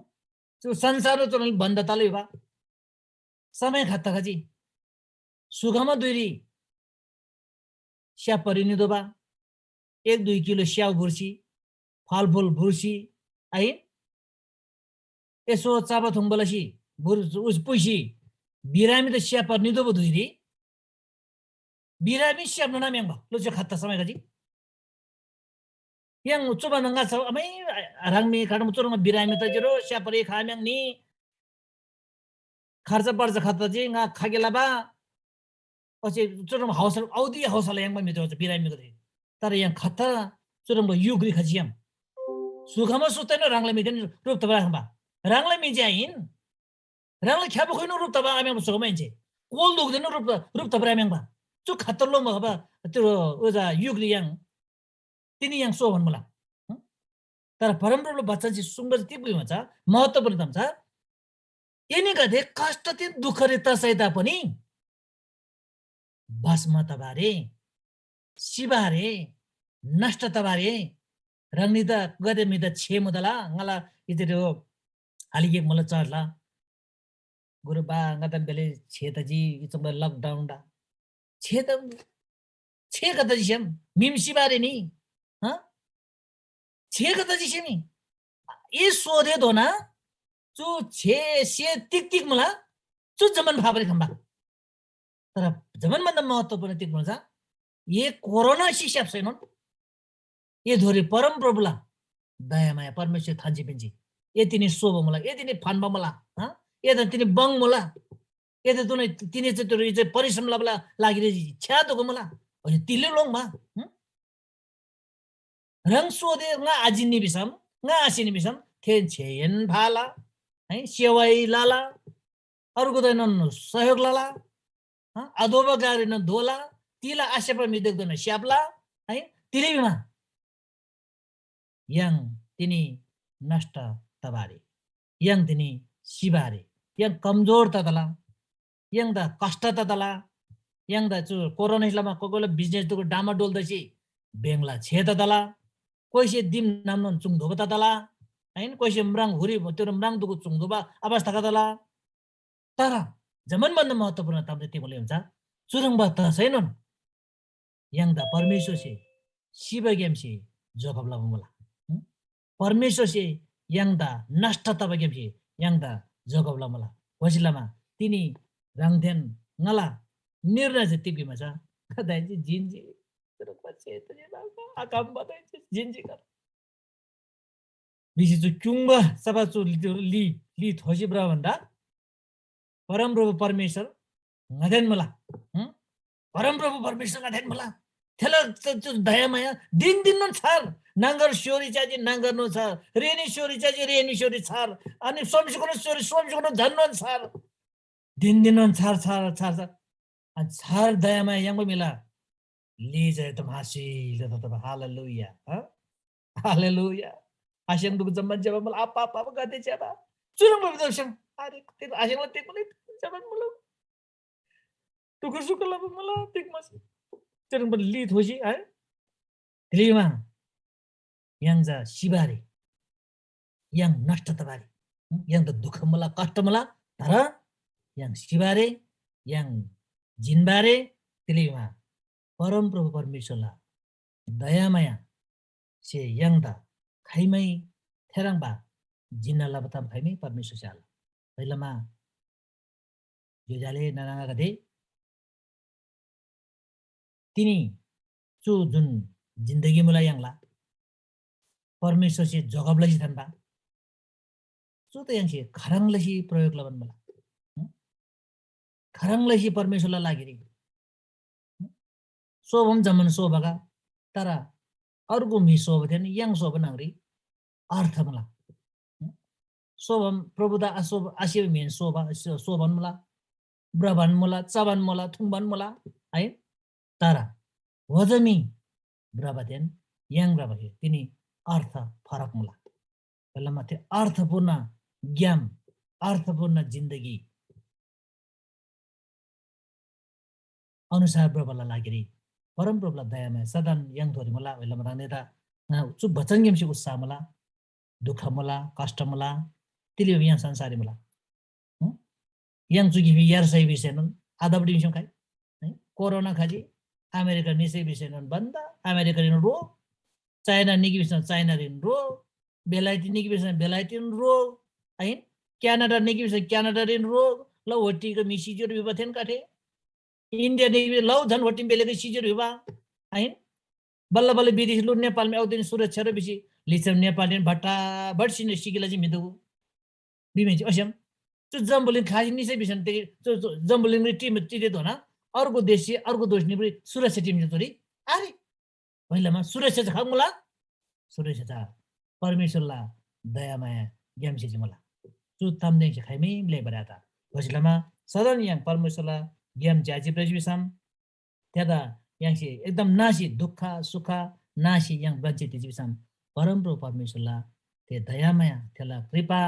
चु संसारला चुनोन बन्द तलै बा। समय खत्ता खजी। सुखमा धुइरी स्‍याप्‍बारी नितोःबा। एक दुई किलो स्‍याउ भुर्सी, फलफुल भुर्सी, आहिन? यसो चबा थुङ्बा लसी भुर-, उस पुइसी बिरामी त स्‍याप्‍बार नितोःबा धुइरी बिरामी स्‍याप्‍ना नाम्‍याङ्बा। लो च्‍यो खत्ता समय खजी। य्‍हाङ चुबान ङाच्‍छा अमै ह्राङमी खडम चुरङ बिरामी त जिरो स्‍याप्‍बारी खाम्‍याङ्नी। खर्च बर्च खत्ता जे ङा खागे लबा। ओच्‍छे चुरम हौसला, औदी हौसला य्‍हाङबा म्‍हिदो बिरामीगदे। तर य्‍हाङ खत्ता चुरम युगरी खजियम। सुखमा सुत्तैन ह्राङला म्‍हिदेन रूप तबा ह्राङबा। ह्राङला म्‍हि जे आहिन। ह्राङला ख्‍याबा खोइनु रूप तबा आम्‍याङ्बा सुखमा इन्‍चे। कोल दुगदेन रूप, रूप तबा आम्‍याङ्बा। चु खत्ता लोङ्बा खबा त्यो ओजा युगरी य्‍हाङ तिनी य्‍हाङ सोबान मुला। हँ? तर परमप्रभुला बचनसे सुङ्बा चाहिँ तिग भिमा चा महत्त्वपूर्ण ताम चा, एनीगदे कष्टदेन दुःखरी तसै तापनि भस्म तबारे, सिबारे, नष्ट तबारे, ह्राङनी त गदे म्‍हि त छे मुदला, ङाला इतिर हो, हालि गिक मुला चढला। गुरु बा, ङा त बेले छे तजी, इचोङबा lockdown डा। छे त, छे का तजी स्‍याम, मिम सिबारे नि, हँ? छे का तजी स्‍यामी? ए सोधे धोना, चु छे से तिक तिक मुला, चु जम्‍मान फाबारी खम्‍बा। तर जम्‍मान भन्दा महत्त्वपूर्ण तिग मुला चा, ए कोरोना सिस्‍याप्‍सैनोन, ए धोरी परमप्रभुला दयामाया परमेश्‍वर थान्‍सी पिन्‍जी। ए तिनी सोबा मुला, ए तिनी फान्‍बा मुला, हँ? ए त तिनी बङ मुला। एते दुनै तिने चाहिँ तोरी चाहिँ परिश्रम लबला लागि रे छ्या तो मुला। ओइ तिले लोङ मा। ह्रङ सोधे ङा आजिन्‍नी भिसम, ङा आसिनी भिसम, थे छेयन भाला, है, सेवाई लाला, अर्गुदैनन सहयोग लाला, अ, अधोबा गारीन धोला, तिला आसेपा म्‍हिदेकदन स्‍याप्‍ला, है, तिलिमा य्‍हाङ तिनी नष्‍ट तबारी, य्‍हाङ तिनी सिबारी, य्‍हाङ कमजोर ततला, य्‍हाङदा कष्‍ट ततला, य्‍हाङदा चु कोरोना लमा कोही कोहीला बिजनेस दुगु डामाडोल तसी बेङला छे ततला, कोइसे दिम नामनोन चुङ धोबा ततला, हैन? कोइसे म्राङ हुरी त्यो म्राङ दुगु चुङ धोबा अवस्था ततला। तर जम्‍मान भन्‍दा महत्त्वपूर्ण ताम चाहिँ तिमीले हुन्छ, चुह्रङ्बा तसैनोन य्‍हाङदा परमेश्‍वरसे सिबाग्‍यामसे जोगब लबा मुला। हुँ? परमेश्‍वरसे य्‍हाङदा नष्‍ट तबाग्‍यामसे य्‍हाङदा जोगब लबा मुला। ओच्‍छे लमा तिनी ह्राङदेन ङाला निर्णय चाहिँ तिप्‍गे मुला। दाइजी जिन्‍जी, तर पछि त जे बाबा, आकाम बताइजी जिन्‍जी कर। भिसी चु क्‍युङ्बा सभा चु लि, लि, लि थोसी भ्रबा भन्‍दा परमप्रभु परमेश्‍वर ङादेन मुला। हुँ? परमप्रभु परमेश्‍वर ङादेन मुला। थेला च-, चु दयामाया दिन दिननोन छार। नाङ्गर स्‍योरी च्याजी नाङ्गरनोन छार। रेनी स्‍योरी च्याजी रेनी स्‍योरी छार। अनि सोमसिकोनो स्‍योरी सोमसिकोनो झन्नोन छार। दिन दिननोन छार, छार, छार, छार। अनि छार दयामाया याङ्बा मिला। लि जय तमासी, लि ततबा। हालेलुया। हाँ? हालेलुया। आस्‍याङ दुगु जम्‍मान ज्‍यबा मुला। आप्पा, आप्पा, आप्पा, गाते ज्‍यबा। चुह्रङ्बा विधवा स्‍याङ। अरे, तेरो आस्‍याङला तेक मुला, जम्‍मान मुला। टुकुर सुकुर लबा मुला, तेक मस। चुह्रङ्बा लि थोसी, है? तिलिमा य्‍हाङ चा सिबारी, य्‍हाङ नष्‍ट तबारी, य्‍हाङदा दुःख मुला, कष्‍ट मुला, तर य्‍हाङ सिबारी, य्‍हाङ जिन्‍बारी, तिलिमा परमप्रभु परमेश्‍वरला दयामायासे य्‍हाङदा खाइमै थेह्रङ्बा जिन्‍ना लबा ताम खाइमै परमेश्‍वरसे आल। ओइलमा ज्‍योज्‍यो आले नाना आङागदे, तिनी चु जुन जिन्दगी मुला य्‍हाङला, परमेश्‍वरसे जोगब लसी थान्‍बा, चु त य्‍हाङसे खाह्रङ् लसी प्रयोग लबान मुला? हँ? खाह्रङ् लसी परमेश्‍वरला लागिरी? हँ? सोबम जम्‍मान सोबागा, तर अर्गु म्‍हि सोबादेन य्‍हाङ सोबा न्‍हङरी अर्थ मुला। हँ? सोबम प्रभुदा असोब, आसेबा म्‍हिन सोबा, सो-, सोबान मुला, भ्रबान मुला, चबान मुला, थुङ्बान मुला, है? तर होजमी भ्रबादेन य्‍हाङ भ्रबासे तिनी अर्थ फरक मुला। ओइलमा थे अर्थपूर्ण ग्‍याम, अर्थपूर्ण जिन्दगी अनुसार भ्रबाला लागिरी परमप्रभुला दयामाया सदन य्‍हाङथोरी मुला। ओइलमा ह्राङनीदा ङा चु बचनग्‍यामसे उत्साह मुला, दुःख मुला, कष्‍ट मुला, तिली य्‍हाङ संसारी मुला। हँ? य्‍हाङ चुकी यार सही विषयनोन आदबडी मिसम खाइ। है? कोरोना खजी, अमेरिका निसै विषयनोन बन्द, अमेरिका रिन रो, चाइना निकी विषय चाइना रिन रो, बेलायती निकी विषय बेलायती रिन रो, है? क्यानाडा निकी विषय क्यानाडा रिन रो, ल होटीको मिसी जोर विवाद थेन काठे। इन्डिया निकी विषय लौ झन होटी बेलेको सिजोर विवाद, है? बल्ल बल्ल विदेशी लु नेपालमा आउदिन सुरक्षा र बिसी लिचम नेपालरीन भट्टाभट सिने सिकिला चाहिँ मिदुगु। बिमेन्‍से ओस्‍याम चु जम्‍बुलिङ खासी निसै भिसन ते चु, चु जम्‍बुलिङरी टिम टिते धोना अर्को देशसे अर्को दोष निबुरी सुरक्षा टिम चोरी। अरे, पहिलामा सुरक्षा चा खा मुला? सुरक्षा चा परमेश्‍वरला दयामाया ग्‍यामसे चाहिँ मुला। चु तामदेङसे खाइमै ब्‍लेबा ता। ओइसे लमा सदन य्‍हाङ परमेश्‍वरला ग्‍याम ज्‍याजी प्रजि भिसम थेदा य्‍हाङसे एकदम नासी दुःख सुख नासी य्‍हाङ ब्रन्‍सी तिजी भिसम परमप्रभु परमेश्‍वरला थे दयामाया, थेला कृपा,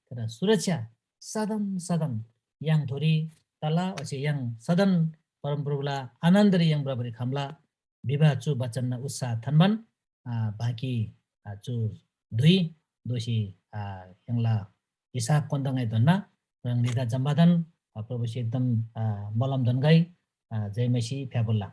थेला सुरक्षा सदन सदन य्‍हाङथोरी तला। ओच्‍छे य्‍हाङ सदन परमप्रभुला आनन्दरी य्‍हाङ भ्रबारी खम्‍ला भिबा चु बचनना उत्साह थान्‍बान, आ, बाँकी, आ, चु धुइ दोःसी, आ, य्‍हाङला हिसाब कोन्‍दा ङाइ धोन्‍ना। ह्राङनीदा जम्‍मादान, आ, प्रभुसे एकदम, आ, मोलम धोन्‍गै, आ, जय मसीह फ्‍याफुल्‍ला।